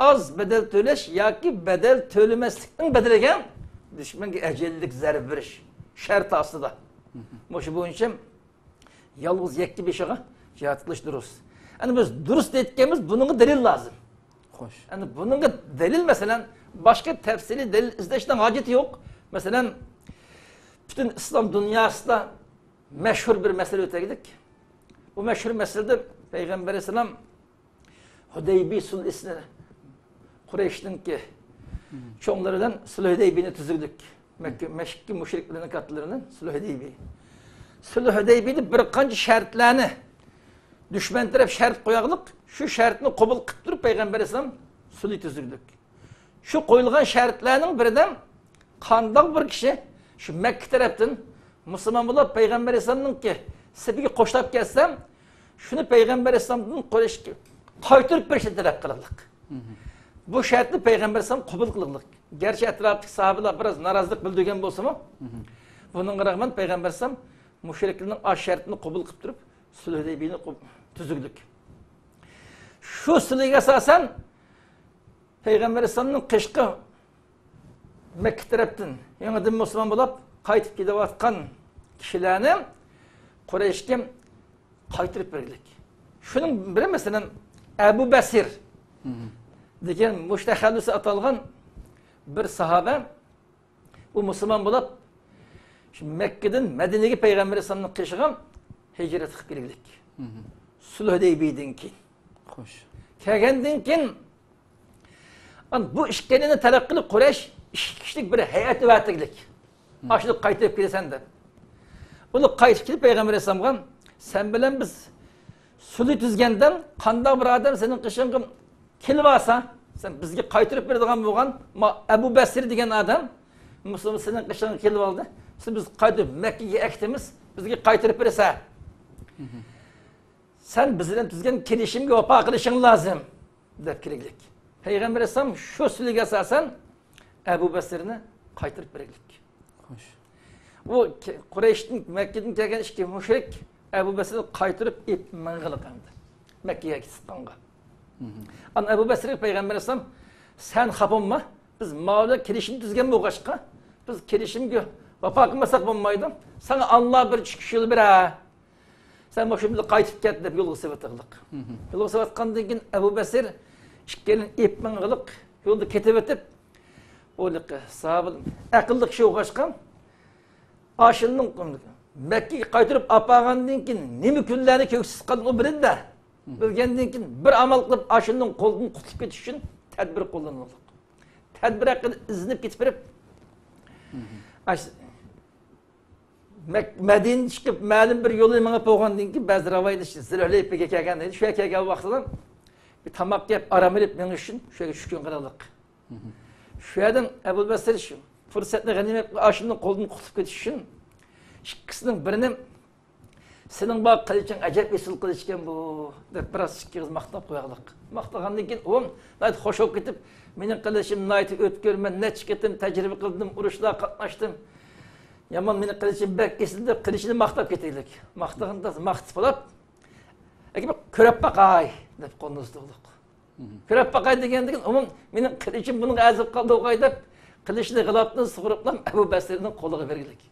ئاز بەدەل تۆلەش ياكى بەدەل تۆلىمەسلىكنىڭ بەدىلىگە دۈشمەنگە ئەجەللىك زەربە بېرىش شەرتى ئاستىدا. مۇشۇ بويىچە يالغۇز يەككە بېشىغا جىھاد قىلىش دۇرۇس. ئەنە بىز دۇرۇس دەيدىكەنمىز، بۇنىڭغا دەلىل لازىم. خوش. ئەنە بۇنىڭغا دەلىل، مەسىلەن، باشقا تەپسىلىي دەلىل ئىزدەشنىڭ ھاجىتى يوق. مەسىلەن، پۈتۈن ئىسلام دۇنياسىدا مەشھۇر بىر مەسىلە ئۆتەيلىك. بۇ مەشھۇر مەسىلىدە پەيغەمبەر ئەلەيھىسسالام ھۇدەيبىي سۇلھىسىنى، قۇرەيشنىڭكى چوڭلىرى بىلەن سۇلھ ھۇدەيبىينى تۈزگۈدۈك. مەككە، مەككە مۇشرىكلىرىنىڭ كاتتىلىرىنى سۇلھ ھۇدەيبىي. سۇلھ ھۇدەيبىيدە بىر قانچە شەرتلەرنى دۈشمەن تەرەپ شەرت قوياغلىق، شۇ شەرتنى قوبۇل قىلىپ تۇرۇپ پەيغەمبەر ئەلەيھىسسالام سۇلھ تۈزگۈدۈك. شۇ قويۇلغان شەرتلەرنىڭ بىرىدە، قانداق بىر كىشى شۇ مەككە تەرەپتىن مۇسۇلمان بولۇپ، پەيغەمبەر ئەلەيھىسسالامنىڭكى سېپىگە قوشۇلۇپ كەتسە، شۇنى پەيغەمبەر ئەلەيھىسسالامدىن قۇرەيشكە قايتۇرۇپ بېرىشنى تەلەپ قىلىقلىق. بۇ شەرتنى پەيغەمبەر ئەلەيھىسسالام قوبۇل قىلىقلىق. گەرچە ئەتراپتىكى ساھابىلار بىراز نارازىلىق بىلدۈرگەن بولسىمۇ، بۇنىڭغا رەغمەن پەيغەمبەر ئەلەيھىسسالام مۇشرىكلارنىڭ ئاش شەرتىنى قوبۇل قىلىپ تۇرۇپ، سۇلھ ھۇدەيبىينى قوب-، تۈزۈكلۈك. شۇ سۇلھىگە ئاساسەن، پەيغەمبەر ئەلەيھىسسالامنىڭ قېشىغا مەككە تەرەپتىن يېڭىدىن مۇسۇلمان بولۇپ قايتىپ كېلىۋاتقان كىشىلەرنى قۇرەيشكە قايتۇرۇپ بەرگۈلۈك. شۇنىڭ بىرى، مەسىلەن، ئەبۇ بەسىر دېگەن مۇشۇ تەخەللۇسى ئاتالغان بىر ساھابە، ئۇ مۇسۇلمان بولۇپ، شۇ مەككىدىن مەدىنىگە پەيغەمبەر ئەلەيھىسسالامنىڭ قېشىغا ھىجرەت قىلىپ كەلگۈلۈك. سۇلھ ھۇدەيبىيىدىن كېيىن. خوش. كەلگەندىن كېيىن، ئان بۇ ئىككىلىنى تەلەپ قىلىپ، قۇرەيش ئىككى كىشىلىك بىر ھەيئەت ئەۋەتكۈلۈك. ئاشۇنداق قايتىپ كېلىسەن دەپ. ئۇلار قايتىپ كېلىپ پەيغەمبەر ئەلەيھىسسالامغا، سەن بىلەن بىز سۇلھ تۈزگەندە، قانداق بىر ئادەم سېنىڭ قېشىڭغا كېلىۋالسا، سەن بىزگە قايتۇرۇپ بېرىدىغان بولغان، ما، ئەبۇ بەسىر دېگەن ئادەم، مۇسۇلمان سېنىڭ قېشىڭغا كېلىۋالدى. سېنى بىز قايتۇرۇپ مەككىگە ئەكېتىمىز، بىزگە قايتۇرۇپ بېرىسەن. سەن بىز بىلەن تۈزگەن كېلىشىمگە ۋاپا قىلىشىڭ لازىم، دەپ كېلىگلىك. پەيغەمبەر ئەلەيھىسسالام شۇ سۈلھىگە ئاساسەن ئەبۇ بەسىرنى قايتۇرۇپ بەرگلىك. خوش. بۇ كە-، قۇرەيشتىن، مەككىدىن كەلگەن ئىككى مۇشرىك ئەبۇ بەسىرنى قايتۇرۇپ ئېلىپ ماڭغىلىق ئەمدى. مەككىگە كېتىپ قالغان. ئان ئەبۇ بەسىرگە پەيغەمبەر ئەلەيھىسسالام، سەن خاپا بولما، بىز ماۋۇ بىلەن كېلىشىم تۈزگەن بولغاچقا، بىز كېلىشىمگە ۋاپا قىلمىساق بولمايدۇ. ساڭا ئاللا بىر چىقىش يول بېرە. سەن مۇشۇ بىلەن قايتىپ كەت دەپ يولغا سېلىۋاتىدىغلىق. يولغا سېلىۋاتقاندىن كېيىن ئەبۇ بەسىر ئىككىيلەن ئېلىپ ماڭغىلىق يولدا كېتىۋېتىپ، ئۇ ساھابە ئەقىللىق كىشى بولغاچقا، ئاشۇنىڭ مەككىگە قايتۇرۇپ ئاپارغاندىن كېيىن نېمە كۈنلەرنى كۆكسىز قالدى ئۇ بىلىدۇ. بىلگەندىن كېيىن بىر ئامال قىلىپ ئاشۇنىڭ قولىدىن قۇتۇلۇپ كېتىش ئۈچۈن تەدبىر قوللىنىلدى. تەدبىر ھەققىدە ئىزدىنىپ كېتىپ بېرىپ، ئاش-، مەك-، مەدىنىدىن چىقىپ مەلۇم بىر يولنى مېڭىپ بولغاندىن كېيىن، بەزى رىۋايەتلەردە زۇلھۇلەيپىگە كەلگەن دەيدۇ. شۇ يەرگە كەلگەن ۋاقتىدا بىر تاماق يەپ، ئارام ئېلىپ مېڭىش ئۈچۈن شۇ يەرگە چۈشكۈن قىلىقلىق. شۇ يەردىن ئەبۇ بەسىر شۇ پۇرسەتنى غەنىيمەت قىلىپ، ئاشۇندىن قولدىن قۇتۇلۇپ كېتىش ئۈچۈن ئىككىسىنىڭ بىرىنى، سېنىڭ بار قىلىچىڭ ئەجەب ئېسىل قىلىچ ئىكەن بۇ، دەپ بىراز ئىككى ئېغىز ماختاپ قويغلىق. ماختىغاندىن كېيىن ئۇ ناھايىتى خوش بولۇپ كېتىپ، مېنىڭ قىلىچىم ناھايىتى ئۆتكۈر، مەن نەچچە قېتىم تەجرىبە قىلدىم، ئۇرۇشلارغا قاتناشتىم. يامان، مېنىڭ قىلىچىم بەك ئېسىل، دەپ قىلىچىنى ماختاپ كېتەيلىك. ماختىغاندا ماختىپ بولۇپ، ئەكە، كۆرۈپ باقاي، دەپ قولىنى ئۇزىتىۋالدۇق. كۆرۈپ باقاي دېگەندىكىن، ئۇمۇ مېنىڭ قىلىچىم بۇنىڭغا ئەزىپ قالدى ئوغاي دەپ، قىلىچنى غىلاپتىن سۇغۇرۇپلا ئەبۇ بەسىرنىڭ قولىغا بەرگىلىك.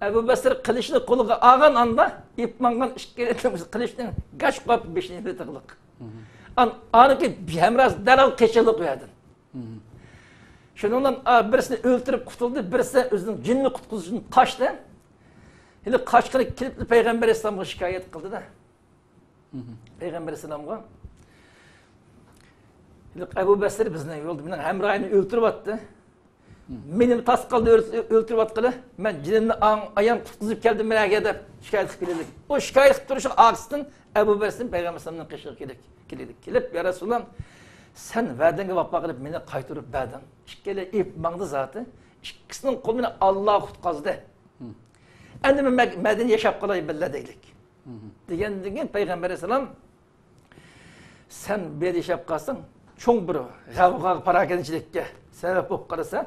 ئەبۇ بەسىر قىلىچنى قولىغا ئالغان ئاندا، ئېلىپ ماڭغان ئىككىلى قىلىچنى گاچ قويۇپ بېشىنى ئېلىۋېتىغلىق. ئان-، ئانىڭكى ھەمراھى دەرھال قېچىلىق ئۇ يەردىن. شۇنىڭ بىلەن، ئا، بىرسىنى ئۆلتۈرۈپ قۇتۇلدى، بىرسى ئۆزىنىڭ جېنىنى قۇتقۇزۇش ئۈچۈن قاچتى. ھېلى قاچقىلى كېلىپلا پەيغەمبەر ئەلەيھىسسالامغا شىكايەت قىلدى-دە. پەيغەمبەر ئەلەيھىسسالامغا، ھېلىقى ئەبۇ بەسىر بىزنى يولدا مېنىڭ ھەمراھىمنى ئۆلتۈرۈۋەتتى. مېنىمۇ تاس قالدى ئۆل-، ئۆلتۈرۈۋاتقىلى. مەن جېنىمنى ئاڭ-، ئايان قۇتقۇزۇپ كەلدىم بۇ يەرگە دەپ شىكايەت قىلىپ كېلىدۇ. ئۇ شىكايەت قىلىپ تۇرۇشىغا ئارقىسىدىن ئەبۇ بەسىر پەيغەمبەر ئەلەيھىسسالامنىڭ قېشىغا كېلىپ، كېلىدۇ. كېلىپ، يا رەسۇلاللا، سەن ۋەدەڭگە ۋاپا قىلىپ مېنى قايتۇرۇپ بەردىڭ. ئىككىلى ئېلىپ ماڭدى زاتى. ئىككىسىنىڭ قولى مېنى ئاللا قۇتقۇزدى. ئەمدى مەن مەك-، مەدىنىدە ياشاپ قالاي بىللە دەيلىك. دېگەندىن كېيىن پەيغەمبەر ئەلەيھىسسالام، سەن بۇ يەردە ياشاپ قالساڭ، چوڭ بىر غەۋغاغا، پاراكەندىچىلىككە سەۋەب بولۇپ قالىسەن.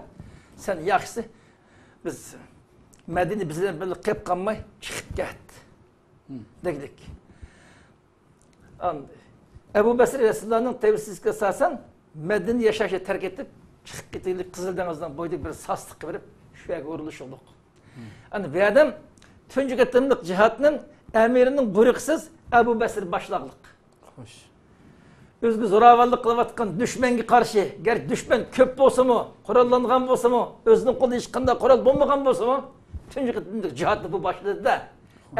سەن ياخشىسى، بىز مەدىنە بىز بىلەن بىللە قېلىپ قالماي، چىقىپ كەت. دېگۈدەك. ئەبۇ بەسىر رەسۇلۇللانىڭ تەۋسىيىسىگە ئاساسەن، مەدىنىدە ياشاشنى تەرك ئېتىپ، چىقىپ كېتەيلى، قىزىل دېڭىزنىڭ بويىدىكى بىر ساسلىققا بېرىپ، شۇ يەرگە ئورۇنلىشىۋالدۇق. ئەنە بۇ يەردە تۇنجى قېتىملىق جىھادنى ئەمىرنىڭ بۇيرۇقىسىز ئەبۇ بەسىر باشلاغلىق. خوش. ئۆزىگە زوراۋانلىق قىلىۋاتقان دۈشمەنگە قارشى، گەرچە دۈشمەن كۆپ بولسىمۇ، قوراللانغان بولسىمۇ، ئۆزىنىڭ قولىدا ھېچقانداق قورال بولمىغان بولسىمۇ، تۇنجى قېتىملىق جىھادنى بۇ باشلىدى-دە،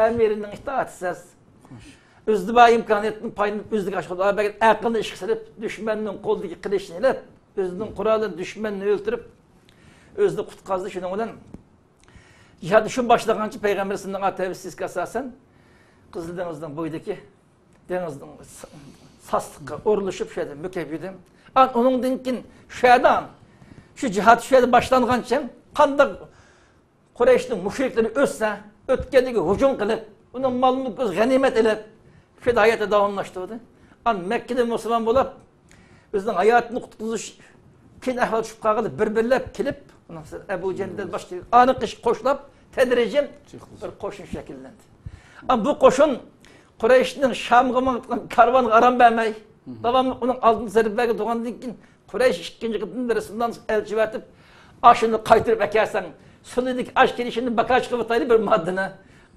ئەمىرنىڭ ئىتائىتىسىز. خوش. ئۆزىدە بار ئىمكانىيەتتىن پايدىلىنىپ، ئۆزىدىكى ئاشۇ خۇدا بەرگەن ئەقىلنى ئىشقا سېلىپ، دۈشمەننىڭ قولىدىكى قىلىچنى ئېلىپ، ئۆزىنىڭ قورالى بىلەن دۈشمەننى ئۆلتۈرۈپ، ئۆزىنى قۇتقازدى. شۇنىڭ بىلەن جىھادنى شۇ باشلىغانچە پەيغەمبىرىمىزنىڭ تەۋسىيىسىگە ئاساسەن، قىزىل دېڭىزنىڭ بويىدىكى دېڭىزنىڭ س-، ساسلىققا ئورۇنلىشىپ، شۇ يەردە مۈكەپ يۈردۈم. ئان-، ئۇنىڭدىن كېيىن شۇ يەردە، شۇ جىھاد شۇ يەردە باشلانغانچە، قانداق قۇرەيشنىڭ مۇشرىكلىرى ئۆتسە، ئۆتكەنلىكى ھۇجۇم قىلىپ، ئۇنىڭ مال-مۈلكىنى غەنىيمەت ئېلىپ، شۇ يەردە ھاياتى داۋاملاشتۇردى. ئان مەككىدە مۇسۇلمان بولۇپ، ئۆزىنىڭ ھاياتىنى قۇتقۇزۇش قىيىن ئەھۋال چۈشۈپ قالغاندا بىر-بىرلەپ كېلىپ، ئۇنىڭ ئەبۇ جەندەل باشقا ئانىقىش قوشلاپ، تەدرىجىي بىر قوشۇن شەكىللەندى. ئەمما بۇ قوشۇن قۇرەيشنىڭ شامغا ماڭىدىغان كارۋانغا ئارام بەرمەي، داۋاملىق ئۇنىڭ ئالدىدا زەربە بەرگىلى تۇرغاندىن كېيىن، قۇرەيش ئىككىنچى قېتىم رەسۇلۇللانى ئەلچى ئەۋەتىپ، ئاشۇنى قايتۇرۇپ ئەكەلسەڭ، سۈنئىدىكى ئاش كېلىشىنى باكا چىقىرىۋېتەيلى بىر ماددىنى.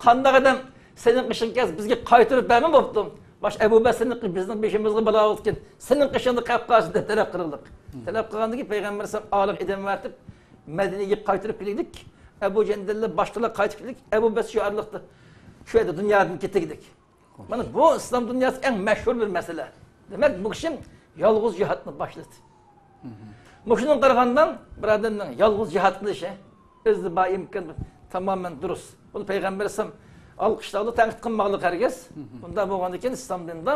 قانداق ئادەم سېنىڭ قېشىڭغا كەلسە بىزگە قايتۇرۇپ بەرمە بوپتۇ. باش ئەبۇ بەسىرنىڭ قېشى بىزنىڭ بېشىمىزغا بالا بولىدىكەن، سېنىڭ قېشىڭدا قېلىپ قالسۇن دەپ تەلەپ قىلغانلىق. تەلەپ قىلغاندىن كېيىن پەيغەمبەر ئەلەيھىسسالام ئالىغا ئادەم ئەۋەتىپ، مەدىنىگە قايتۇرۇپ كېلىگلىك، ئەبۇ جەندەللەر باشقىلار قايتىپ كېلىگلىك، ئەبۇ بەسىر شۇ ئارىلىقتا شۇ يەردە دۇنيادىن كېتىگلىك. مانا بۇ ئىسلام دۇنياسى ئەڭ مەشھۇر بىر مەسىلە. دېمەك، بۇ كىشى يالغۇز جىھادنى باشلىدى. مۇشۇنىڭغا قارىغاندا، بىر ئادەمنىڭ يالغۇز جىھاد قىلىشى، ئۆزىدە بار ئىمكان تامامەن دۇرۇس. بۇنى پەيغەمبەر ئەلەيھىسسالام ئالقىشلاۋاتىدۇ، تەنقىد قىلماقلىق ھەرگىز. بۇنداق بولغاندىكىن ئىسلام دىنىدا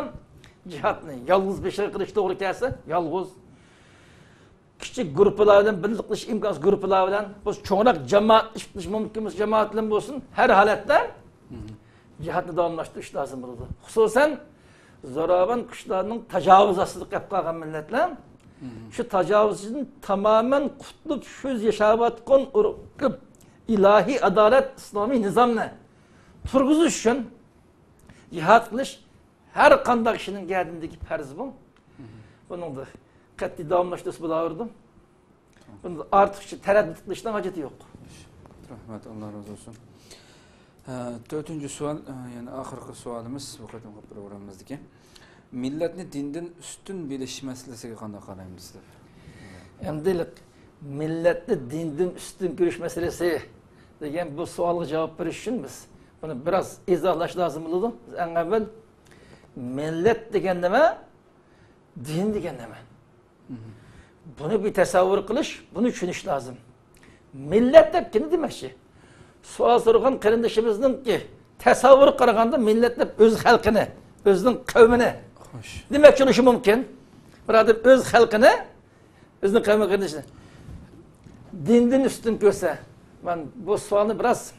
جىھادنى يالغۇز بېشىغا قىلىش توغرا كەلسە، يالغۇز. كىچىك گۇرۇپپىلار بىلەن بىللە قىلىش ئىمكانسىز گۇرۇپپىلار بىلەن، بولسا چوڭراق جامائەت ئىش قىلىش مۇمكىن بولسا جامائەت بىلەن بولسۇن، ھەر ھالەتتە جىھادنى داۋاملاشتۇرۇش لازىم بولىدۇ. خۇسۇسەن، زوراۋان كۈچلەرنىڭ تاجاۋۇز ئاستىدا قېلىپ قالغان مىللەتلەر شۇ تاجاۋۇزچىدىن تامامەن قۇتۇلۇپ، شۇ يەردە ياشاۋاتقان ئۇرۇق، ئىلاھىي ئادالەت، ئىسلامىي نىزامنى تۇرغۇزۇش ئۈچۈن جىھاد قىلىش ھەر قانداق كىشىنىڭ گەدىنىدىكى پەرز بۇ. بۇنىڭدا قەتئىي داۋاملاشتۇرسا بولاۋېرىدۇ. بۇندا ئارتۇقچە تەرەددۇت قىلىشنىڭ ھاجىتى يوق. رەھمەت، ئاللا رازى بولسۇن. ھە، تۆتىنچى سوئال، ئە، يەنە ئاخىرقى سوئالىمىز بۇ قېتىمقى پروگراممىمىزدىكى. مىللەتنى دىندىن ئۈستۈن بىلىش مەسىلىسىگە قانداق قارايمىز دەپ. ئەمدى مىللەتنى دىندىن ئۈستۈن كۆرۈش مەسىلىسى دېگەن بۇ سوئالغا جاۋاب بېرىش ئۈچۈن بىز بۇنى بىراز ئىزاھلاش لازىم بولىدۇ. بىز ئەڭ ئەۋۋەل مىللەت دېگەن نېمە؟ دىن دېگەن نېمە؟ بۇنى بىر تەسەۋۋۇر قىلىش، بۇنى چۈشىنىش لازىم. مىللەت دەپ كىمنى دېمەكچى؟ سوئال سورىغان قېرىندىشىمىزنىڭكى تەسەۋۋۇرىغا قارىغاندا، مىللەت دەپ ئۆز خەلقىنى، ئۆزىنىڭ قەۋمىنى دېمەكچى بولۇشى مۇمكىن. بىر ئادەم ئۆز خەلقىنى، ئۆزىنىڭ قەۋمىنى، قېرىندىشىنى دىندىن ئۈستۈن كۆرسە، مەن بۇ سوئالنى بىراز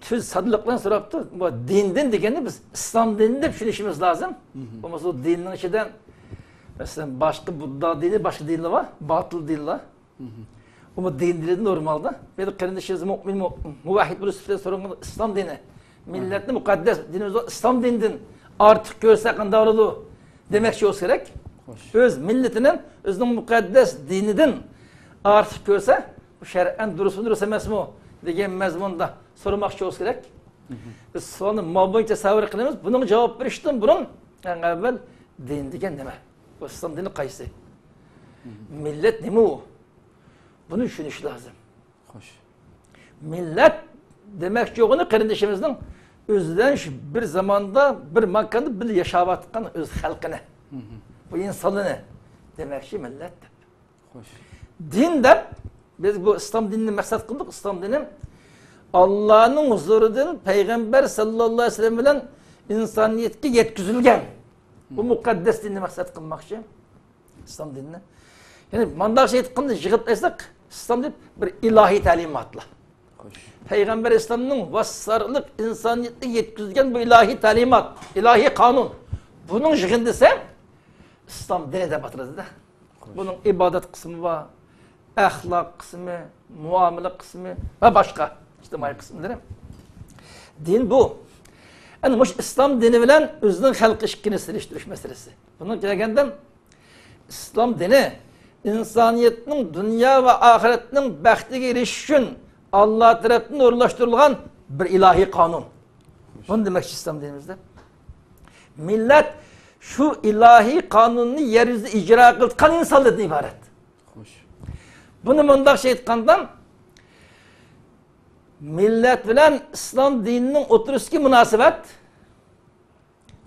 تۈز سادىلىق بىلەن سوراپتۇ. بۇ دىندىن دېگەننى بىز ئىسلام دىنى دەپ چۈشىنىشىمىز لازىم. بولمىسا بۇ دىننىڭ ئىچىدە، مەسىلەن، باشقا بۇددا دىنى، باشقا دىنلار بار، باتىل دىنلار. ئۇمۇ دىن دېيىلىدۇ نورمالدا. بىر قېرىندىشىمىز مۇئمىن، مۇ-، مۇۋەھھىد بولۇش سۈپىتىدە سورىغان ئىسلام دىنى. مىللەتنى مۇقەددەس دىنىمىز بولغان ئىسلام دىنىدىن ئارتۇق كۆرسە قانداق بولىدۇ دېمەكچى بولسا كېرەك. خوش. ئۆز مىللىتىنى، ئۆزىنىڭ مۇقەددەس دىنىدىن ئارتۇق كۆرسە، بۇ شەرئەن دۇرۇسمۇ، دۇرۇس ئەمەسمۇ دېگەن مەزمۇندا سورىماقچى بولسا كېرەك. بىز سوئالنى ماۋۇ بويىچە تەسەۋۋۇر قىلىمىز. بۇنىڭغا جاۋاب بېرىشتىن بۇرۇن، ئەڭ ئەۋۋەل دىن دېگەن نېمە؟ بۇ ئىسلام دىنى قايسى؟ مىللەت نېمە ئۇ؟ بۇنى چۈشىنىش لازىم. خوش. مىللەت دېمەكچى بولغىنى قېرىندىشىمىزنىڭ ئۆزىدىن شۇ بىر زاماندا، بىر ماكاندا بىللە ياشاۋاتقان ئۆز خەلقىنى، بۇ ئىنسانلىرىنى دېمەكچى مىللەت دەپ. خوش. دىن دەپ، بىز بۇ ئىسلام دىنىنى مەقسەت قىلدۇق. ئىسلام دىنى ئاللانىڭ ھۇزۇرىدىن پەيغەمبەر ساللاللاھۇ ئەلەيھى ۋەسەللەم بىلەن ئىنسانىيەتكە يەتكۈزۈلگەن بۇ مۇقەددەس دىننى مەقسەت قىلماقچى. ئىسلام دىنىنى. يەنى مانداقچە ئېيتقاندا يىغىپ ئېيتساق، ئىسلام دىن بىر ئىلاھىي تەلىماتلار. خوش. پەيغەمبەر ئەلەيھىسسالامنىڭ ۋاسىتىلىق ئىنسانىيەتكە يەتكۈزگەن بۇ ئىلاھىي تەلىمات، ئىلاھىي قانۇن. بۇنىڭ يىغىندىسى ئىسلام دىنى دەپ ئاتىلىدۇ-دە. خوش. بۇنىڭ ئىبادەت قىسمى بار، ئەخلاق قىسمى، مۇئامىلە قىسمى ۋە باشقا ئىجتىمائىي قىسىملىرى. دىن بۇ. ئەنە مۇشۇ ئىسلام دىنى بىلەن ئۆزىنىڭ خەلقى ئىككىنى سېلىشتۇرۇش مەسىلىسى. بۇنىڭغا كەلگەندە، ئىسلام دىنى ئىنسانىيەتنىڭ دۇنيا ۋە ئاخىرەتنىڭ بەختىگە ئېرىشىش ئۈچۈن ئاللا تەرەپتىن ئورۇنلاشتۇرۇلغان بىر ئىلاھىي قانۇن. بۇنى دېمەكچى ئىسلام دىنىمىزدە. مىللەت شۇ ئىلاھىي قانۇننى يەر يۈزىدە ئىجرا قىلىدىغان ئىنسانلاردىن ئىبارەت. خوش. بۇنى مۇنداقچە ئېيتقاندا، مىللەت بىلەن ئىسلام دىنىنىڭ ئوتتۇرىسىدىكى مۇناسىۋەت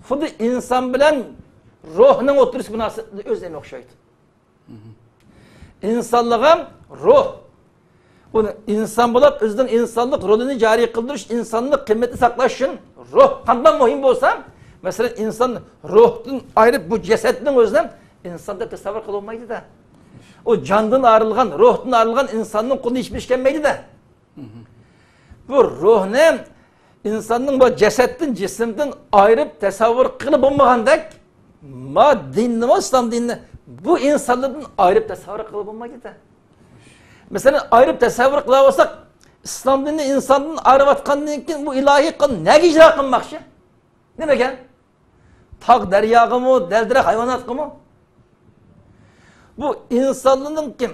خۇددى ئىنسان بىلەن روھنىڭ ئوتتۇرىسىدىكى مۇناسىۋەتنى ئۆزىنى ئوخشايدۇ. ئىنسانلىق ھەم روھ. بۇنى ئىنسان بولۇپ، ئۆزىنىڭ ئىنسانلىق رولىنى جارى قىلدۇرۇش، ئىنسانلىق قىممىتىنى ساقلاش ئۈچۈن روھ قانداق مۇھىم بولسا، مەسىلەن، ئىنسان روھتىن ئايرىپ، بۇ جەسەتنىڭ ئۆزىنى ئىنسان دەپ تەسەۋۋۇر قىلىپ بولمايدۇ-دە. ئۇ جاندىن ئايرىلغان، روھتىن ئايرىلغان ئىنساننىڭ قولىنى ھېچبىر ئىش كەلمەيدۇ-دە. بۇ روھنى ئىنساننىڭ بۇ جەسەتتىن، جىسىمدىن ئايرىپ تەسەۋۋۇر قىلىپ بولمىغاندەك، ما دىننىمۇ، ئىسلام دىنىنى بۇ ئىنسانلاردىن ئايرىپ تەسەۋۋۇر قىلىپ بولمايدۇ-دە. مەسىلەن، ئايرىپ تەسەۋۋۇر قىلىۋالساق، ئىسلام دىنى ئىنساندىن ئايرىۋاتقاندىن كېيىن بۇ ئىلاھىي قانۇن نەگە ئىجرا قىلماقچى؟ نېمىگە؟ تاغ، دەرياغىمۇ، دەل-دەرەخ، ھايۋاناتقىمۇ؟ بۇ ئىنسانلارنىڭكى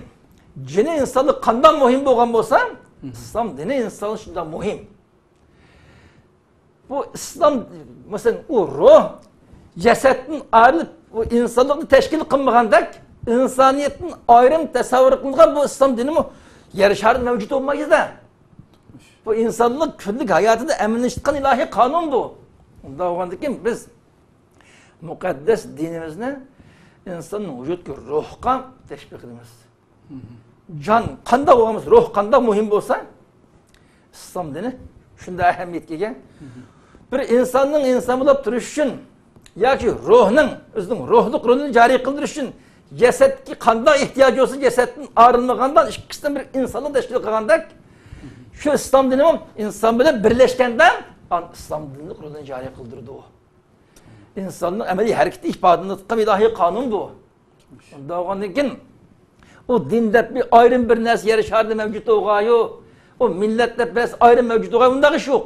جېنى ئىنسانلىق قانداق مۇھىم بولغان بولسا، ئىسلام دىنى ئىنسانلىق شۇنداق مۇھىم. بۇ ئىسلام، مەسىلەن، ئۇ روھ جەسەتتىن ئايرىلىپ، ئۇ ئىنسانلىقنى تەشكىل قىلمىغاندەك، ئىنسانىيەتتىن ئايرىم تەسەۋۋۇر قىلىنغان بۇ ئىسلام دىنىمۇ يەر شارىدا مەۋجۇت بولمايدۇ-دە. بۇ ئىنسانلىق كۈنلۈك ھاياتىدا ئەمەلىيلىشىدىغان ئىلاھىي قانۇن بۇ. ئۇنداق بولغاندىكىن بىز مۇقەددەس دىنىمىزنى ئىنساننىڭ ۋۇجۇدىدىكى روھقا تەشبىھ قىلىمىز. جان قانداق بولغان بولسا، روھ قانداق مۇھىم بولسا، ئىسلام دىنى شۇنداق ئەھمىيەتكە ئىگە. بىر ئىنساننىڭ ئىنسان بولۇپ تۇرۇشى ئۈچۈن ياكى روھنىڭ ئۆزىنىڭ روھلۇق رولىنى جارى قىلدۇرۇش ئۈچۈن جەسەتكە قانداق ئېھتىياجى بولسا، جەسەتتىن ئايرىلمىغاندا ئىككىسىدىن بىر ئىنساننى تەشكىل قىلغاندەك، شۇ ئىسلام دىنىمۇ ئىنسان بىلەن بىرلەشكەندە، ئان-، ئىسلام دىنلىق رولىنى جارى قىلدۇرىدۇ. ئىنساننىڭ ئەمەلىي ھەرىكىتى ئىپادىلىنىۋاتقان ئىلاھىي قانۇن بۇ. ئۇنداق بولغاندىن كېيىن، ئۇ دىن دەپ بىر ئايرىم بىر نەرسە يەر شارىدا مەۋجۇت بولغايۇ، ئۇ مىللەت دەپ بىر نەرسە ئايرىم مەۋجۇت بولغاي، ئۇنداق ئىش يوق.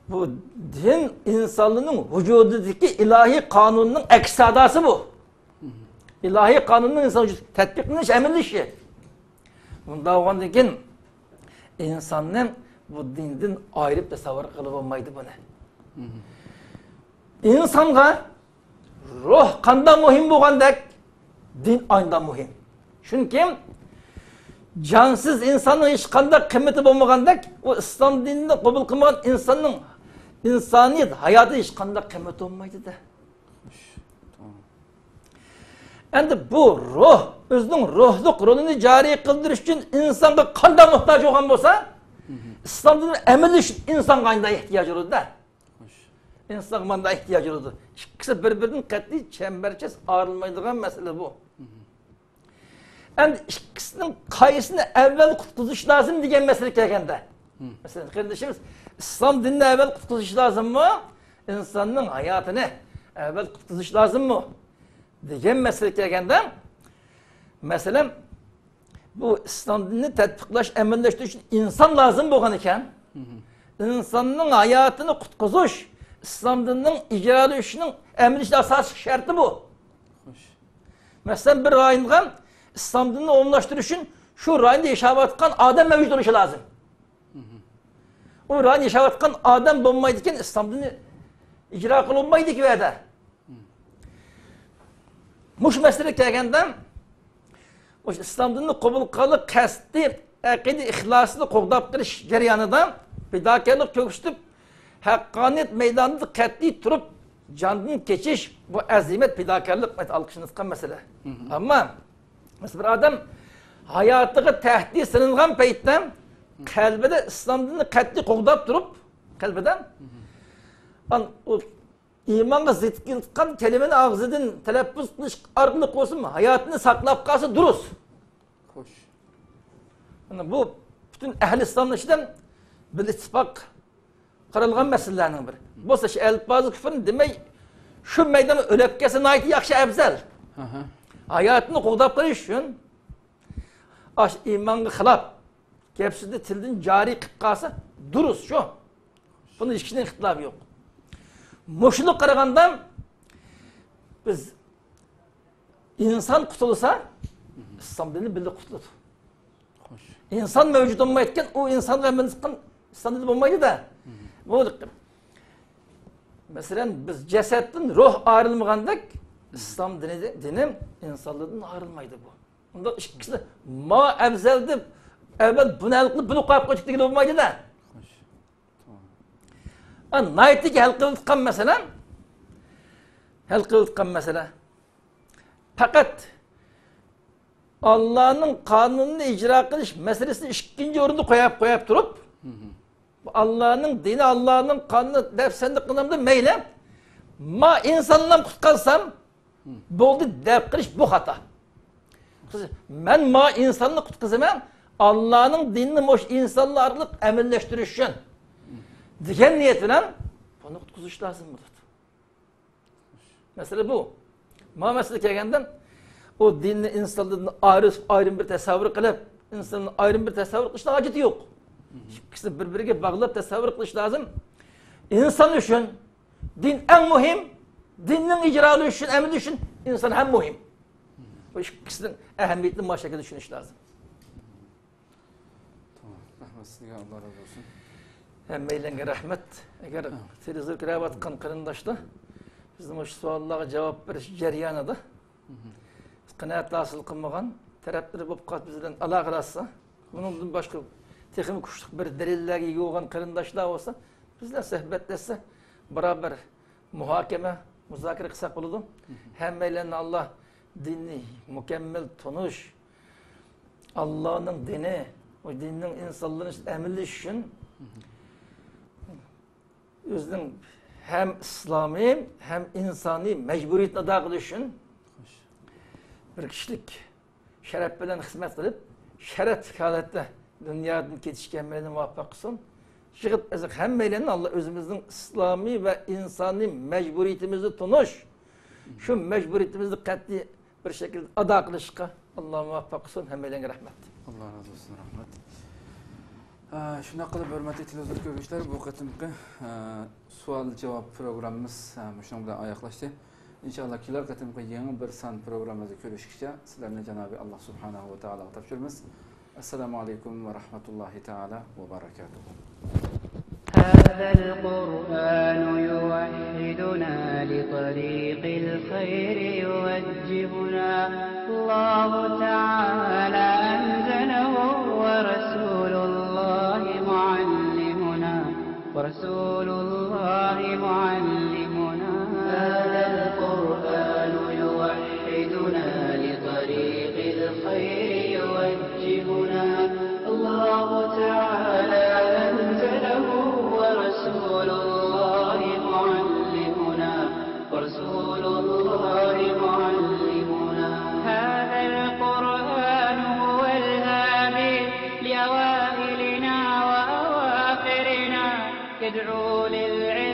بۇ دىن ئىنسانلارنىڭ ۋۇجۇدىدىكى ئىلاھىي قانۇننىڭ ئەكس ساداسى بۇ. ئىلاھىي قانۇننىڭ ئىنسان ۋۇجۇدىدا تەتبىقلىنىش، ئەمەلىيلىشىشى. ئۇنداق بولغاندىن كېيىن ئىنساننى بۇ دىندىن ئايرىپ تەسەۋۋۇر قىلىپ بولمايدۇ بۇنى. ئىنسانغا روھ قانداق مۇھىم بولغاندەك، دىن ئانداق مۇھىم. چۈنكى جانسىز ئىنساننىڭ ھېچقانداق قىممىتى بولمىغاندەك، ئۇ ئىسلام دىنىنى قوبۇل قىلمىغان ئىنساننىڭ ئىنسانىيەت ھاياتى ھېچقانداق قىممىتى بولمايدۇ-دە. ئەمدى بۇ روھ ئۆزىنىڭ روھلۇق رولىنى جارى قىلدۇرۇش ئۈچۈن ئىنسانغا قانداق موھتاج بولغان بولسا، ئىسلام دىنى ئەمەلىي ئىنسانغا ئانداق ئېھتىياج بولىدۇ-دە. ئىنسانغا مانداق ئېھتىياج بولىدۇ. ئىككىسى بىر-بىرىدىن قەتئىي چەمبەرچاس ئايرىلمايدىغان مەسىلە بۇ. ئەمدى ئىككىسىنىڭ قايسىنى ئەۋۋەل قۇتقۇزۇش لازىم دېگەن مەسىلىگە كەلگەندە، مەسىلەن، قېرىندىشىمىز ئىسلام دىنىنى ئەۋۋەل قۇتقۇزۇش لازىممۇ؟ ئىنساننىڭ ھاياتىنى ئەۋۋەل قۇتقۇزۇش لازىممۇ؟ دېگەن مەسىلىگە كەلگەندە، مەسىلەن، بۇ ئىسلام دىنىنى تەتبىقلاش، ئەمەلىيلەشتۈرۈش ئۈچۈن ئىنسان لازىم بولغان ئىكەن. ئىنساننىڭ ھاياتىنى قۇتقۇزۇش ئىسلام دىنىنىڭ ئىجرالىشىشىنىڭ، ئەمەلىيلىشىشىنىڭ ئاساسىي شەرتى بۇ. مەسىلەن، بىر رايونغا ئىسلام دىنىنى ئومۇملاشتۇرۇش ئۈچۈن شۇ رايوندا ياشاۋاتقان ئادەم مەۋجۇت بولۇشى لازىم. ئۇ رايوندا ياشاۋاتقان ئادەم بولمايدىكەن، ئىسلام دىنى ئىجرا قىلىنمايدۇ ئىككى يەردە. مۇشۇ مەسىلىگە كەلگەندە، مۇشۇ ئىسلام دىنىنى قوبۇل قىلىپ، قەستى ئەقىدە ئىخلاسىنى قوغداپ قېلىش جەريانىدا پىداكارلىق كۆرسىتىپ، ھەققانىيەت مەيدانىدا قەتئىي تۇرۇپ، جاندىن كېچىش، بۇ ئەزىمەت پىداكارلىق، ئالقىشلىنىدىغان مەسىلە. ئەمما مەسىلەن، بىر ئادەم ھاياتىغا تەھدىت سېلىنغان پەيتتە قەلبىدە ئىسلام دىنىنى قەتئىي قوغداپ تۇرۇپ، قەلبىدە، ئان-، ئۇ ئىمانغا زىت كېلىدىغان كەلىمىنى ئاغزىدىن تەلەپپۇز قىلىش ئارقىلىق بولسىمۇ ھاياتىنى ساقلاپ قالسا دۇرۇس. خوش. مانا بۇ پۈتۈن ئەھلى ئىسلامنىڭ ئىچىدە بىر ئىتتىپاق قارالغان مەسىلىلەرنىڭ بىرى. بولسا شۇ ئەلپازى كۇفرنى دېمەي، شۇ مەيداندا ئۆلۈپ كەتسە ناھايىتى ياخشى، ئەۋزەل. ئاھا. ھاياتىنى قوغداپ قېلىش ئۈچۈن، ئاش ئىمانغا خىلاپ گەپ سۆزنى تىلدىن جارى قىلىپ قالسا دۇرۇس شۇ. بۇنىڭ ھېچ كىشىنىڭ ئىختىلاپى يوق. مۇشۇنى قارىغاندا، بىز ئىنسان قۇتۇلسا، ئىسلام دىنى بىللە قۇتۇلىدۇ. خوش. ئىنسان مەۋجۇت بولمايدىكەن، ئۇ ئىنسانغا ئەمەل قىلغان ئىسلام دىنى بولمايدۇ-دە. بۇ، مەسىلەن، بىز جەسەتتىن روھ ئايرىلمىغاندەك، ئىسلام دىنى، دىنى ئىنسانلاردىن ئايرىلمايدۇ بۇ. ئۇنداق ئىككىسىنى ما ئەۋزەل دەپ، ئەۋۋەل بۇنى ھەل قىلىپ، بۇنى قويۇپ قويدۇق دېگىلى بولمايدۇ-دە. خوش. ئا، ناھايىتى ھەل قىلىۋاتقان مەسىلە، ھەل قىلىۋاتقان مەسىلە پەقەت ئاللانىڭ قانۇنىنى ئىجرا قىلىش مەسىلىسىنى ئىككىنچى ئورۇندا قويۇپ، قويۇپ تۇرۇپ، بۇ ئاللانىڭ دىنى، ئاللانىڭ قانۇنى دەپ سەندە قىلامدۇ مەيلى، ما ئىنساننى قۇتقارسام، بولدى دەپ قىلىش بۇ خاتا. مەن ما ئىنساننى قۇتقۇزىمەن، ئاللانىڭ دىنىنى مۇشۇ ئىنسانلار ئارقىلىق ئەمەللەشتۈرۈش ئۈچۈن دېگەن نىيەت بىلەن بۇنى قۇتقۇزۇش لازىم بولىدۇ. مەسىلە بۇ. ما مەسىلە كەلگەندە، ئۇ دىننى ئىنسانلاردىن ئايرىش، ئايرىم بىر تەسەۋۋۇر قىلىپ، ئىنساننى ئايرىم بىر تەسەۋۋۇر قىلىشنىڭ ھاجىتى يوق. ئىككىسىنى بىر-بىرىگە باغلاپ تەسەۋۋۇر قىلىش لازىم. ئىنسان ئۈچۈن دىن ئەڭ مۇھىم، دىننىڭ ئىجرا قىلىنىشى ئۈچۈن، ئەمەل ئۈچۈن ئىنسان ھەم مۇھىم. بۇ ئىككىسىنىڭ ئەھمىيىتىنى مانا شۇ شەكىلدە چۈشىنىش لازىم. تامام. رەھمەت سىزگە، ئاللا رازى بولسۇن. ھەممەيلەنگە رەھمەت. ئەگەر تېلېۋىزور كۆرۈۋاتقان قېرىنداشلار بىزنىڭ مۇشۇ سوئاللارغا جاۋاب بېرىش جەريانىدا قانائەت ھاسىل قىلمىغان تەرەپلىرى بولۇپ قالسا، بىز بىلەن ئالاقىلەشسە، بۇنىڭدىن باشقا تېخىمۇ كۈچلۈك بىر دەلىللەرگە ئىگە بولغان قېرىنداشلار بولسا، بىز بىلەن سۆھبەتلەشسە، بارابەر مۇھاكىمە، مۇزاكىرە قىلساق بولىدۇ. ھەممەيلەننى ئاللا دىننى مۇكەممەل تونۇش، ئاللانىڭ دىنى، ئۇ دىننىڭ ئىنسانلارنى ئەمەللىشى ئۈچۈن ئۆزىنىڭ ھەم ئىسلامىي، ھەم ئىنسانىي مەجبۇرىيىتىنى ئادا قىلىش ئۈچۈن بىر كىشىلىك شەرەپ بىلەن خىزمەت قىلىپ، شەرەپلىك ھالەتتە دۇنيادىن كېتىشكە ھەممەيلەننى مۇۋەپپەق قىلسۇن. يىغىپ ئەزىق ھەممەيلەننى ئاللا ئۆزىمىزنىڭ ئىسلامىي ۋە ئىنسانىي مەجبۇرىيىتىمىزنى تونۇش، شۇ مەجبۇرىيىتىمىزنى قەتئىي بىر شەكىلدە ئادا قىلىشقا ئاللا مۇۋەپپەق قىلسۇن. ھەممەيلەنگە رەھمەت. ئاللا رازى بولسۇن، رەھمەت. ئە، شۇنداق قىلىپ، ھۆرمەتلىك تېلېۋىزور كۆرگۈچىلەر، بۇ قېتىمقى، ئە، سوئال جاۋاب پروگراممىمىز، ئە، مۇشۇنىڭ بىلەن ئاياغلاشتى. ئىنشائاللا، كېلەر قېتىمقى يېڭى بىر سان پروگراممىمىزدا كۆرۈشكىچە، سىلەرنى جانابى ئاللا سۇبھانەھۇ ۋە تائالاغا تاپشۇرىمىز. ئەسسالامۇ ئەلەيكۇم ۋە رەھمەتۇللاھى تائالا ۋە بەرەكاتۇھۇ. هذا القرآن يوحدنا لطريق الخير يوجهنا. الله تعالى أنزله ورسول الله معلمنا. ورسول الله معلمنا. هذا القرآن يوحدنا لطريق الخير يوجهنا. الله تعالى أنزله ورسول الله معلمنا. ورسول الله معلمنا. هذا القرآن هو الهادي لأوائلنا وأواخرنا. يدعو للعلم